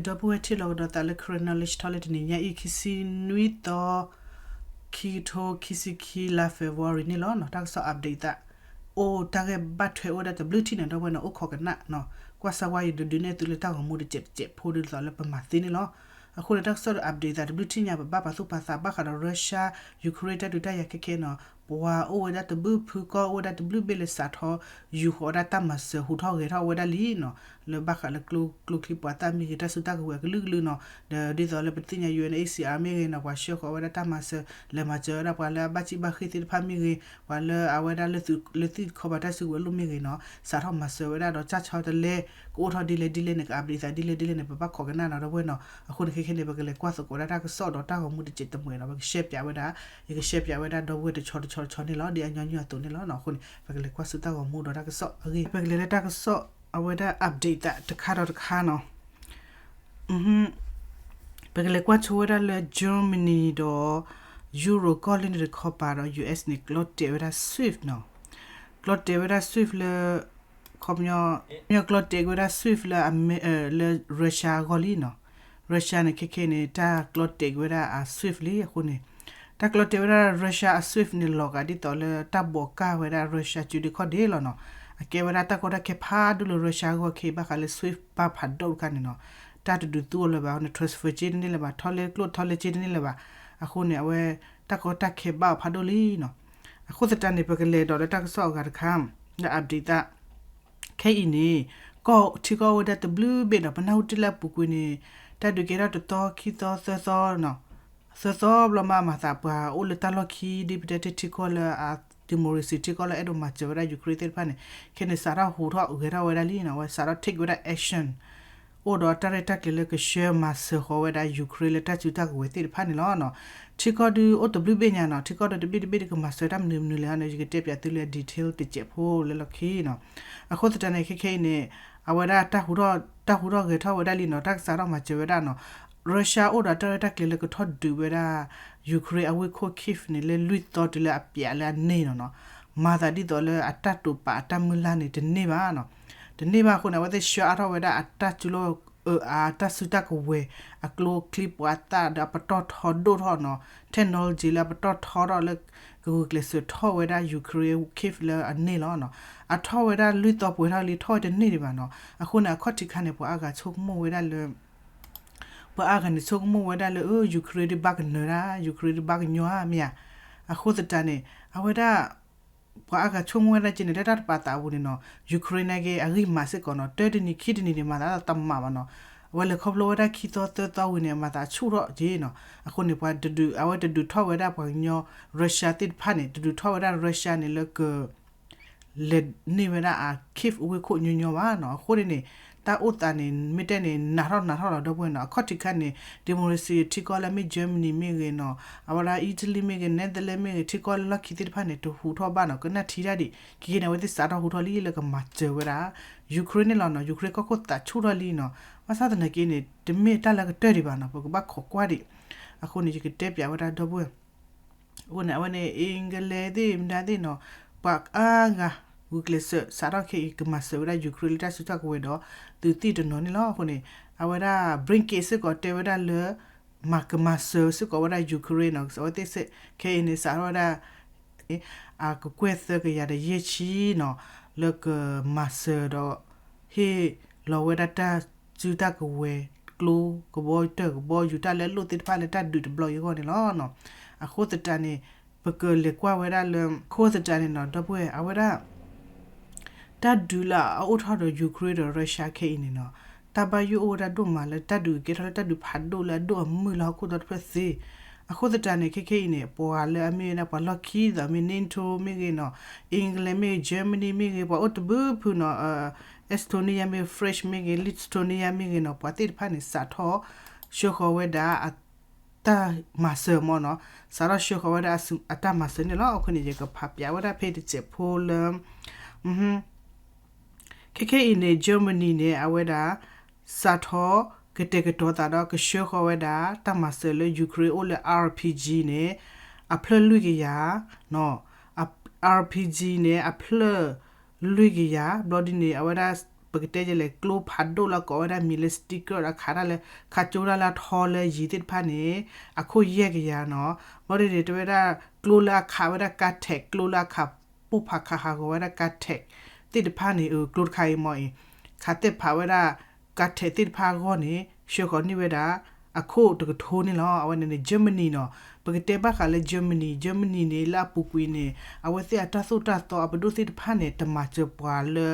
ဒီပုၢ်ဝဲၢ်ထံၣ်လိာ်ကဒီးသးလၢ Karen Knowledge Talk လၢတနံၤညါအံၤ ခံဆံနွံသီ ခံကထိခံဆံခံ လါ February န့ၣ်လီၤ. တၢ်ကစီၣ် update သး အိၣ်တၢ်ဂ့ၢ်ဘၣ်ထွဲအိၣ်ဝဲဒၣ်တဘျုးထံၣ်န့ၣ် ဒီပုၢ်ဝဲၢ်န့ၣ် အိၣ်ခိးကနၣ်နီၤ, ကွၢ်စၢ်ဝါ ယဒုးဒုးနဲၣ်သုလၢတၢ်ဂီၤမူတစဲးတစဲးဖိဒ်သိးလၢပမၤသ့န့ၣ်လီၤ. အဃိန့ၣ် တၢ်ကစီၣ်ဒီး update သးတဘျုးထံၣ်ညါ ပဘၣ်ပာ်သူၣ်ပာ်သးဘၣ်ဃးဒီး Russia Ukraine တၢ်ဒုးတၢ်ယၤခဲခဲနီၤ, ပှၤအိၣ်ဝဲဒၣ်တဘျုးဖု ကီၢ်အိၣ်ဝဲဒၣ်တဘျုးဘ့ၣ်လၢစးထီၣ် ယူၤဃီၤဝဲဒၣ်တၢ်မၤစၢၤ ဟူးထီၣ်ဂဲၤထီၣ်ဝဲဒၣ်လံနီၤ, လၢဘၣ်ဃးလၢကျိချံမျိာ်သၣ်မ့ၢ်ဂ့ၤ တၢ်စုတၢ်ကဝဲၤအကလုာ်ကလုာ်နီၤ, ဒီးဒ်သိးလၢပသ့ၣ်ညါ ယူၤအ့ၣ်အ့ၣ်စံၣ်အါမ့ၢ်ဂ့ၤနီၤ, ပှၤဆှၢဃီၤဝဲဒၣ်တၢ်မၤစၢၤ လဲၤမၤစၢၤဝဲဒၣ်ပှၤလၢအဘၣ်စံၣ်ဘၣ်ဃ့ၢ်သ့ၣ်တဖၣ်မ့ၢ်ဂ့ၤ, ပှၤလၢအဝဲဒၣ်လၢသုးခီပၤတၢ်စုကဝဲၤလိၣ်မ့ၢ်ဂ့ၤနီၤ, စးထီၣ်မၤစၢၤဝဲဒၣ်ဒီး ကၢ်ဆီတလဲ ကအိၣ်ထီၣ်ဒ်လဲၣ်ဒ်လဲၣ်န့ၣ် က update သးဒ်လဲၣ်ဒ်လဲၣ်န့ၣ် ပဘၣ်ခိးကနၣ်နီၤ ဒီပုၢ်ဝဲၢ်နီၤ. အဃိန့ၣ် ခဲခဲန့ၣ် ပကလဲၤကွၢ်သကိးဒၣ်တၢ်ကစီၣ်ဒီးတၢ်ဂီၤမူတစဲးတမှဲၤနီၤ, ပကရှဲပၠးဝဲဒၣ်, ယကရှဲပၠးဝဲဒၣ် ဒီပုၢ်ဝဲၢ် တဆီတဆီတဆီန့ၣ်လီၤ, ဒ်အညီနုၢ်အသိးန့ၣ်လီၤ. အဃိန့ၣ် ပကလဲၤကွၢ်ဆူတၢ်ဂီၤမူဒီးတၢ်ကစီၣ်အဂ့ၢ်, ပကလဲၤလၢတၢ်ကစီၣ်အဝဲဒၣ် update သးတခါဒီးတခါနီၤ. ပကလဲၤကွၢ်ဆိဝဲဒၣ်လၢ Germany ဒီး Euro ကီၢ်လၢန့ၣ်တခီပၤဒီး US န့ၣ် ကျီတဲာ်ဝဲဒၣ် SWIFT နီၤ, ကျီတဲာ်ဝဲဒၣ် SWIFT လၢ ခီပညီ ခီပညီကျီတဲာ်က့ၤဝဲဒၣ် SWIFT လၢ လၢ Russia အဂီၢ်လံနီၤ. Russia န့ၣ် ခဲခဲန့ၣ် တၢ်ကျီတဲာ်က့ၤဝဲဒၣ်အ SWIFT လံ. အဃိန့ၣ် တၢ်ကျီတဲာ်ဝဲဒၣ် Russia အ SWIFT န့ၣ် လီၤဂာ်ဒ်သိးလၢတၢ်ဘိးကၢ်ဝဲဒၣ် Russia စုဒုခီၣ်ဒ့လီၤနီၤ. အကဲဝဲဒၣ်တၢ်ကီတၢ်ခဲဖးဒိၣ်လၢ Russia အဂီၢ်ခဲအံၤ ဘၣ်ဃးလၢ SWIFT ဘၣ်ဖးဒိၣ်တခါန့ၣ်နီၤ, တၢ်တဒုးသူအီၤလၢၤဘၣ်န့ၣ် transfer က့တန့ၢ်လၢၤဘၣ်, ထီၣ်လဲကျိၣ်ထီၣ်လဲစ့တန့ၢ်လၢၤဘၣ်. အဃိန့ၣ် အဝဲ တၢ်ကီတၢ်ခဲဘၣ်အီၤဖးဒိၣ်လံနီၤ. အဃိသတးန့ၣ် ပကလဲၤဒီးလၢတၢ်ကစီၣ်အဂၤတခါ လၢ update သး ခဲအံၤန့ၣ် ကီၢ်ထံကီၢ်အိၣ်ဝဲဒၣ်တဘျုးဘ့ၣ်နီၤ, ပနၢ်ဟူတ့ၢ်လၢအပူၤကွံာ်န့ၣ် တၢ်ဒုးကဲထီၣ်တသီ ခံသီ သၢသီနီၤ, သၢသီဘျီမး မၤသးပှၤအိၣ်လၢတၢ်လီၢ်ခံ ဒ်ပတဲတ့ၢ်ထံကီၢ်လၢအ democracy ထံကီၢ်လၢအဲၣ်ဒိးမၤစၢၤဝဲဒၣ် Ukraine သ့ၣ်တဖၣ်န့ၣ် ခဲန့ၣ် စးထီၣ်ဟူးထီၣ်ဂဲၤထီၣ်ဝဲဒၣ်လံနီၤ, အဝဲစးထီၣ် take ဝဲဒၣ် action အိၣ်ဒီးတၢ်ရဲၣ်တၢ်ကျဲၤလၢကဆှၢမၤစၢၤဃီၤဝဲဒၣ် Ukraine လၢတၢ်စုတၢ်ကဝဲၤသ့ၣ်တဖၣ်န့ၣ်လီၤ. ထံကီၢ်ဒုးအိၣ်တဘျုးဘ့ၣ်ညါနီၤ, ထံကီၢ်ဒီးတဘ့ၣ်တဘ့ၣ်ဒုးကမၤစၢၤတၢ်မနုၤမနုၤလဲၣ်န့ၣ် ယကတဲပၠးသုလၢ detail တစဲးဖိလၢလီၢ်ခံနီၤ. အဃိသတးန့ၣ် ခဲခဲအံၤန့ၣ် အဝဲဒၣ် တၢ်ဟူးထီၣ်ဂဲၤထီၣ်ဝဲဒၣ်လံနီၤ, တၢ်ကစးထီၣ်မၤစၢၤဝဲဒၣ်နီၤ. Russia အိၣ်ဒီးတၢ်ရဲၣ်တၢ်ကျဲၤလၢကထီၣ်ဒုးဝဲဒၣ် Ukraine အဝ့ၢ်ခိၣ် Kyiv န့ၣ် လၢလွံၢ်သီတုၤလၢအပျးလၢအန့ၢ်နီၤနီၤ, မၤသးဒ်သိးလၢအတၢ်တိာ်ပာ်အတၢ်မုၢ်လၢ်န့ၣ် တန့ၢ်ဘၣ်နီၤ. တန့ၢ်ဘၣ်အဃိန့ၣ် အဝဲသ့ၣ်ဆှၢအါထီၣ်ဝဲဒၣ်အတၢ်စုလီၢ် အတၢ်စုတၢ်ကဝဲၤ အကျိချံပှၤသၣ်ဒီးအပတီၢ်ထီဒိၣ်ထီၣ်နီၤ, technology လၢအပတီၢ်ထီထီၣ်လၢ ကဂုာ်ကျဲးစၢးထီၣ်ဝဲဒၣ် Ukraine Kyiv လၢအန့ၢ်လီၤနီၤ. အထီၣ်ဝဲဒၣ်လွံၢ်သီပှဲၤထီၣ်လံ ထီၣ်ဝဲတန့ၢ်ဒံးဘၣ်နီၤ. အဃိန့ၣ် အခီၣ်ထံးခါန့ၣ် ပှၤအါဂၤဆိကမိၣ်ဝဲဒၣ်လၢ ပှၤအါဂၤန့ၣ်ဆိကမိၣ်ဝဲဒၣ်လၢ Ukraine ဒုးဘၣ်ကနၢၤဒၣ် Ukraine ဒုးဘၣ်ကညီဧါမ့ၢ်ဧါ. အဃိသတးန့ၣ် အဝဲဒၣ် ပှၤအါဂၤဆိကမိၣ်ဝဲဒၣ်က့န့ၣ် လၢတၢ်တပာ်သးအပူၤန့ၣ်နီၤ Ukraine နာ်က့ အဂံၢ်မၤစ့ၢ်ကီးနီၤ, တၢတနံၤခံတနံၤန့ၣ် မၤသးတမၤဘၣ်နီၤ. အဝဲလဲၤခီဖျိဝဲဒၣ်ခံသီသၢသီဝံၤန့ၣ် အမၤသးဆူၣ်ထီၣ်က့နီၤ. အဃိန့ၣ် ပှၤတဒုး အဝဲတဒုးထီၣ်ဝဲဒၣ်ပှၤကညီ Russia သ့ၣ်တဖၣ်န့ၣ် တဒုးထီၣ်ဝဲဒၣ် Russia န့ၣ်လၢက လဲၤန့ၢ်ဝဲဒၣ်အ Kyiv အဝ့ၢ်ခိၣ်ညီညီဘၣ်နီၤ. အဃိန့ၣ်န့ၣ် တၢ်အိၣ်သးန့ၣ် မ့ၢ်တဲန့ၣ် နးထီၣ်နးထီၣ်လီၤ ဒီပုၢ်ဝဲၢ်နီၤ. အခီၣ်ထံးခါန့ၣ် democracy ထံကီၢ်လၢမ့ၢ် Germany မ့ၢ်ဂ့ၤနီၤ, အဝဲဒၣ် Italy မ့ၢ်ဂ့ၤ Netherlands မ့ၢ်ဂ့ၤ ထံကီၢ်လၢလီၢ်ခံသ့ၣ်တဖၣ်န့ၣ် တဟူးထီၣ်ဘၣ်နီၤ, ကနၣ်ထံတၢ်ဒံး. ခဲကနံၣ်န့ၣ် အဝဲသ့ၣ်စးထီၣ်ဟူးထီၣ်လံလၢကမၤစၢၤဝဲဒၣ် Ukraine န့ၣ်လီၤနီၤ. Ukraine ကီၢ်ခိၣ်သးဆူၣ်ထီၣ်လံနီၤ. ဘၣ်ဆၣ်သနာ်က့န့ၣ် တမ့ၢ်တၢ်လၢကတၢၢ်ဒံးဘၣ်နီၤ, ပကဘၣ်ခိးကွၢ်ဒံး. အဃိန့ၣ် ယကတဲပၠးဝဲဒၣ်ဒီပုၢ်ဝဲၢ် အဃိန့ၣ် အဝဲန့ၣ် England သ့ၣ်မတၤသ့ၣ်နီၤ, ပှၤအါဂၤ ဂုာ်ကျဲးစၢး စးထီၣ်ခဲအံၤ ကမၤစၢၤဝဲဒၣ် Ukraine လၢတၢ်စုတၢ်ကဝဲၤဒီး သုးသံၣ်တနီၤန့ၣ်လီၤ. အဃိန့ၣ် အဝဲဒၣ် Blinken စ့ၢ်ကီးတဲဝဲဒၣ်လၢ မၤကမၤစၢၤစ့ၢ်ကီးဝဲဒၣ် Ukraine နီၤ, အဝဲသ့ၣ်ခဲအံၤန့ၣ် စးထီၣ်ဝဲဒၣ် အကကွဲၢ်သၢကယၤဒီးယဲၢ်ဆံနီၤ, လၢကမၤစၢၤဒီး ဟ့ၣ်လီၤဝဲဒၣ်တၢ်စုတၢ်ကဝဲၤ ကျိကဘီတၢၢ်ကဘီယူၤတၢ်လၢအလိၣ်သ့ၣ်တဖၣ်လၢတၢ်ဒုးတဘျီအံၤအဂီၢ်န့ၣ်လီၤ. အဃိသတးန့ၣ် ပကလဲၤကွၢ်ဝဲဒၣ်လၢ အဃိသတးန့ၣ်နီၤ ဒီပုၢ်ဝဲၢ် အဝဲဒၣ် တၢ်ဒုးလၢအအိၣ်ထီၣ်ဒီး Ukraine ဒီး Russia ခဲအံၤန့ၣ်နီၤ, တၢ်ဘၣ်ယိၣ်အိၣ်ဝဲဒၣ်ဒိၣ်မးလၢတၢ်ဒုးကကဲထီၣ်လၢတၢ်ဒုးဖးဒိၣ်လၢအဒိၣ်အမုၢ်လၢဟီၣ်ခိၣ်ဒီတဖျၢၣ်သ့. အဃိသတးန့ၣ် ခဲခဲအံၤန့ၣ် ပှၤလၢအမ့ၢ်ဝဲဒၣ်ပှၤလီၢ်ခံသ့ၣ်မ့ၢ် NATO မ့ၢ်ဂ့ၤနီၤ, England မ့ၢ်ဂ့ၤ, Germany မ့ၢ်ဂ့ၤ, ပှၤအိၣ်တဘျုးဖုနီၤ, Estonia မ့ၢ် French မ့ၢ်ဂ့ၤ, Lithuania မ့ၢ်ဂ့ၤနီၤ, ပှၤသ့ၣ်တဖၣ်န့ၣ် စးထီၣ်ဆှၢဃီၤဝဲဒၣ်အ တၢ်မၤစၢၤမ့ၢ်နီၤ, စးထီၣ်ဆှၢဃီၤဝဲဒၣ်အတၢ်မၤစၢၤန့ၣ်လီၤ. အဃိန့ၣ် ယကဖးပၠးဝဲဒၣ်ဖဲတစဲးဖိလၢ ခဲခဲအံၤန့ၣ် Germany န့ၣ် အဝဲဒၣ် စးထီၣ်ကတဲာ်ကတီၤသးဒီးကဆှၢဃီၤဝဲဒၣ် တၢ်မၤစၢၤလၢ Ukraine အိၣ်လၢ RPG န့ၣ် အဖျၢၣ်လွံၢ်ကယၤ, RPG န့ၣ် အဖျၢၣ်လွံၢ်ကယၤ, ဘျီဒ်န့ၣ် အဝဲဒၣ် ပကတဲယဲလဲၣ် ကျိဖးဒိၣ်လၢအကိးဝဲဒၣ်မံၤလၢ sticker ဒီးခးတၢ်လၢ ခးကၠိတၢ်လၢအထီလၢယံၤသ့ၣ်တဖၣ်န့ၣ် အခိၣ်ယဲၢ်ကယၤနီၤ. ဘၣ်ဒီးန့ၣ် တဲဝဲဒၣ်ကျိလၢအခးဝဲဒၣ်ကါ tag ကျိလၢအခးပိၢ်ဖးခးဟးဂီၤဝဲဒၣ်ကါ tag သ့ၣ်တဖၣ်န့ၣ် အကျိတခါအံၤမ့ၢ်အံၤ ခးတဲာ်ဖးဝဲဒၣ် ကါ tag သ့ၣ်တဖၣ်အဂီၢ်န့ၣ် ဆှၢဃီၤန့ၢ်ဝဲဒၣ် အခိၣ်တကထိန့ၣ်လီၤ. အဝဲန့ၣ်န့ၣ် Germany နီၤ. ပကတဲဘၣ်ဃးလၢ Germany, Germany န့ၣ် လၢအပူၤကွံာ်န့ၣ် အဝဲသ့ၣ်အတၢ်သိၣ်တၢ်သီအပဒိၣ်သ့ၣ်တဖၣ်န့ၣ် တမၤစၢၤပှၤလၢ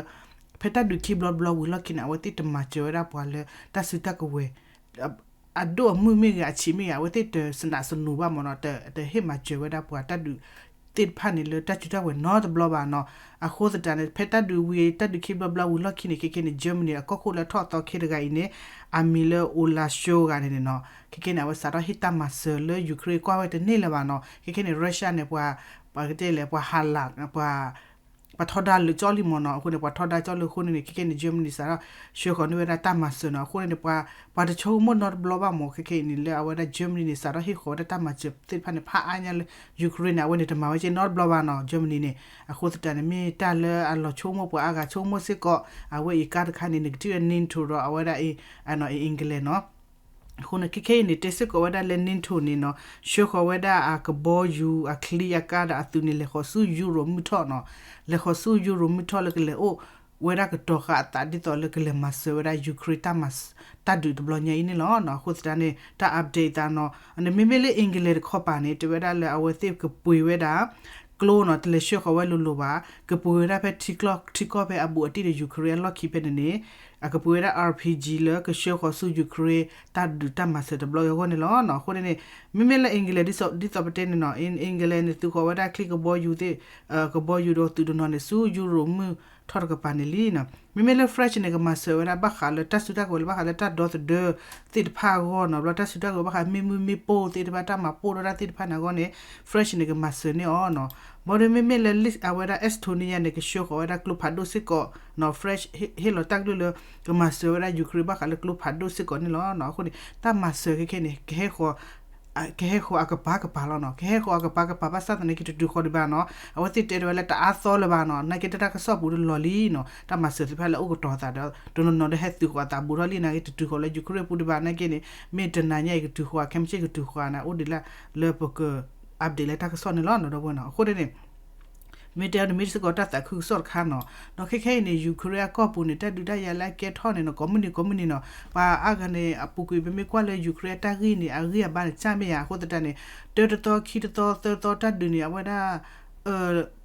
ဖဲတၢ်ဒုးခံဘျီတဘျီဝံၤလီၢ်ခံန့ၣ် အဝဲသ့ၣ်တမၤစၢၤဝဲဒၣ်ပှၤလၢတၢ်စုတၢ်ကဝဲၤ အဒိၣ်အမုၢ်မ့ၢ်ဂ့ၤ အဆံးမ့ၢ်ဂ့ၤ အဝဲသ့ၣ်တစနးစနူးဘၣ်မ့ၢ်နီၤ, တဟ့ၣ်မၤစၢၤဝဲဒၣ်ပှၤတၢ်ဒုးသ့ၣ်တဖၣ်န့ၣ် လၢတၢ်စုတၢ်ကဝဲၤနီတဘျီဘၣ်နီၤ. အဃိသတးန့ၣ် ဖဲတၢ်ဒုးဝံၤ တၢ်ဒုးခံဘျီဘျီဝံၤလီၢ်ခံန့ၣ် ခဲခဲန့ၣ် Germany အကီၢ်ခိၣ်လၢထီၣ်သီခ့တဂၤအံၤန့ၣ် အမံၤလၢ Olaf Scholz ဂၤန့ၣ်န့ၣ်နီၤ. ခဲခဲန့ၣ် အဝဲစးထီၣ်ဟ့ၣ်တၢ်မၤစၢၤလၢ Ukraine ကွၢ်ဝဲတန့ၢ်လၢၤဘၣ်နီၤ. ခဲခဲန့ၣ် Russia န့ၣ် ပှၤ ပှၤကတဲလဲၣ် ပှၤဟးလး ပှၤ ပှၤထီဒါလၢာ်ကၠီလံမ့ၢ်နီၤ. အဃိန့ၣ် ပှၤထီဒါကၠီလၢာ်အဃိန့ၣ်န့ၣ် ခဲခဲန့ၣ် Germany စးထီၣ်ဆှၢဃီၤန့ၢ်ဝဲဒၣ်တၢ်မၤစၢၤနီၤ. အဃိန့ၣ်န့ၣ် ပှၤ ပှၤတဆိကမိၣ်နီတဘျီဘၣ်မ့ၢ် ခဲခဲအံၤန့ၣ် လၢအဝဲဒၣ် Germany န့ၣ် စးထီၣ်ဟ့ၣ်ဃီၤဝဲဒၣ်တၢ်မၤစၢၤသ့ၣ်တဖၣ်န့ၣ် ဖးအါညါလၢ Ukraine န့ၣ် အဝဲန့ၣ်တမၤဝဲက့နီတဘျီဘၣ်နီၤ Germany န့ၣ်. အဃိသတးန့ၣ် မ့ၢ်တၢ်လၢအလီၤဆိကမိၣ်ပှၤအါဂၤဆိကမိၣ်စ့ၢ်ကီး အဝဲအံၤကါတခါန့ၣ် နကထံၣ်ဝဲ NATO ဒီးအဝဲဒၣ်အံၤ အနီၤ England နီၤ. အဃိန့ၣ် ခဲခဲအံၤန့ၣ် တဲစ့ၢ်ကီးဝဲဒၣ်လၢ NATO န့ၣ်နီၤ ဆှၢဃီၤဝဲဒၣ်အကဘီယူၤ အချံအကါဒီးအသုးန့ၣ် လဲၤဃီၤဆူ Europe မုၢ်ထီၣ်နီၤ. လဲၤဃီၤဆူ Europe မုၢ်ထီၣ်လၢကလဲၤအိၣ် ဝဲဒၣ်ကတီၤဃာ်အသးဒ်သိးလၢကလဲၤမၤစၢၤဝဲဒၣ် Ukraine တၢ်မၤ တၢ်ဒုးတဘျီညါအံၤန့ၣ်လီၤ. အဃိသတးန့ၣ် တၢ် update သးနီၤ မ့မ့ၢ်လၢ England တခီပၤန့ၣ် တဲဝဲဒၣ်လၢအဝဲသ့ၣ်ကပှ့ၤဝဲဒၣ် ကျိနီၤ တလဲၤဆှၢဃီၤဝဲလိၤလိၤဘၣ်, ကပှ့ၤဝဲဒၣ်ဖဲထံကျီၢ်ထံကီၢ်ဖဲအဘူးအတံၢ်ဒီး Ukraine အလီၢ်ခံဖဲန့ၣ်န့ၣ် အကပှ့ၤဝဲဒၣ် RPG လၢကဆှၢဃီၤဆူ Ukraine တၢ်ဒုးတၢ်မၤစၢၤတဘျီအံၤအဂီၢ်န့ၣ်လီၤ. အဃိန့ၣ်န့ၣ် မ့မ့ၢ်လၢ England ဒ်သိးပတဲန့ၣ်နီၤ England န့ၣ် သုးဃီၤဝဲဒၣ်ချံကဘီယူၤသ့ၣ် ကဘီယူၤဒီးသုးတနီၤန့ၣ် ဆူ Europe မုၢ်ထီၣ်တကပၤန့ၣ်လံနီၤ. မ့မ့ၢ်လၢ French န့ၣ် ကမၤစၢၤဝဲဒၣ်ဘၣ်ဃးလၢတၢ်စုတၢ်ကဝဲၤလၢဘၣ်ဃးလၢတၢ်ဒီသဒၢသ့ၣ်တဖၣ်အဂီၢ်နီၤ, ဘျီတၢ်စုတၢ်ကဝဲၤဘၣ်ဃးမ့ၢ်မုၢ်မ့ၢ်ပိၢ်သ့ၣ်တဖၣ် တၢ်မၤပိၢ်ထီၣ်တၢ်သ့ၣ်တဖၣ်န့ၣ်အဂီၢ်န့ၣ် French န့ၣ် ကမၤစၢၤန့ၢ်အီၤနီၤ. ဘၣ်ဒီးမ့မ့ၢ်လၢ အဝဲဒၣ် Estonia န့ၣ် ကဆှၢဃီၤဝဲဒၣ်ကျိဖးဒိၣ်စ့ၢ်ကီးနီၤ, French ဟ့ၣ်လီၤတၢ်ကလုၢ်လၢ ကမၤစၢၤဝဲဒၣ် Ukraine ဘၣ်ဃးလၢကျိဖးဒိၣ်စ့ၢ်ကီးန့ၣ်လီၤ. အဃိန့ၣ် တၢ်မၤစၢၤခဲခဲန့ၣ် ကဟဲဃီၤ ကဟဲဃီၤအကပၤကပၤလီၤနီၤ, ကဟဲဃီၤအကပၤကပၤ ဘၣ်ဆၣ်သနာ်က့ တတုၤဃီၤဒံးဘၣ်နီၤ, အဝဲသ့ၣ်တဲဒၣ်ဝဲလၢတအါသီလၢၤဘၣ်နီၤ, နာ်က့တၢ်ကစီၣ်ပူၤတလီၤလံနီၤ, တၢ်မၤစၢၤသ့ၣ်တဖၣ်လၢအိၣ်ကတီၤသးဒီး တနီၤနီၤဒီးဟဲသုးဃီၤအသးဘူးထီၣ်လံ နာ်က့တတုၤဃီၤလၢ Ukraine ပူၤဒံးဘၣ် နာ်က့န့ၣ် မ့ၢ်တနၤညါအံၤကတုၤဃီၤ ခဲမုၢ်ဆ့ၣ်ကတုၤဃီၤန့ၣ် အိၣ်ဒံးလၢ လၢပက update လၢတၢ်ကစီၣ်န့ၣ်လီၤနီၤ ဒီပုၢ်ဝဲၢ်နီၤ. အဃိန့ၣ်န့ၣ် မ့ၢ်တဲအီၤန့ၣ် မ့ၢ်စ့ၢ်ကီးတၢ်သးခုကစီၣ်တခါနီၤ, ဒီးခဲခဲအံၤန့ၣ် Ukraine အကီၢ်ပူၤန့ၣ် တၢ်ဒုးတၢ်ယၤလၢအကဲထီၣ်န့ၣ်နီၤ ကိးမုၢ်နံၤကိးမုၢ်နံၤနီၤ, ပှၤအါဂၤန့ၣ် အပူၤကွံာ် ပမ့ၢ်ကွၢ်လၢ Ukraine အတၢ်ဂ့ၢ်န့ၣ် အဂံၢ်အဘါန့ၣ် ကၢ်မ့ၢ်ယၤ အဃိသတးန့ၣ် တၢတသီ ခံတသီ သၢသီတၢ်ဒုးန့ၣ် အဝဲဒၣ်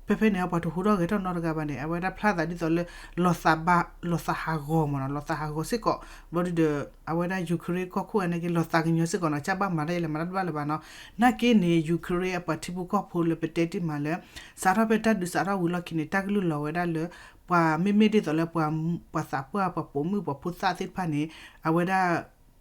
ဖဲဖဲန့ၣ် ပှၤတဟူးထီၣ်ဂဲၤထီၣ်နီတဂၤဘၣ်န့ၣ် အဝဲဒၣ်ဖျါသးဒ်သိးလၢ လီၤသးဘၣ် လီၤသးဟးဂီၤမ့ၢ်နီၤ လီၤသးဟးဂီၤစ့ၢ်ကီး, ဘၣ်ဒီး အဝဲဒၣ် Ukraine ကီၢ်ခိၣ်အနာ်က့ လီၤသးကညီၤစ့ၢ်ကီးနီၤ ကၢ်ဘၣ်မၤတၢ်ယဲလဲၣ် မၤတၢ်တဘၣ်လၢၤဘၣ်နီၤ, နာ်က့န့ၣ် Ukraine အပှၤထံဖိကီၢ်ဖိလၢပတဲတ့ၢ်မးလၢ စးထီၣ်ဖဲတၢ်ဒုးစးထီၣ်ဝံၤလီၢ်ခံန့ၣ် တၢ်ကလုၢ်လီၤဝဲဒၣ်လၢ ပှၤမ့မ့ၢ်ဒ်သိးလၢ ပှၤသးပှၢ် ပှၤပိာ်မုၣ် ပှၤဖိသၣ်သ့ၣ်တဖၣ်န့ၣ် အဝဲဒၣ်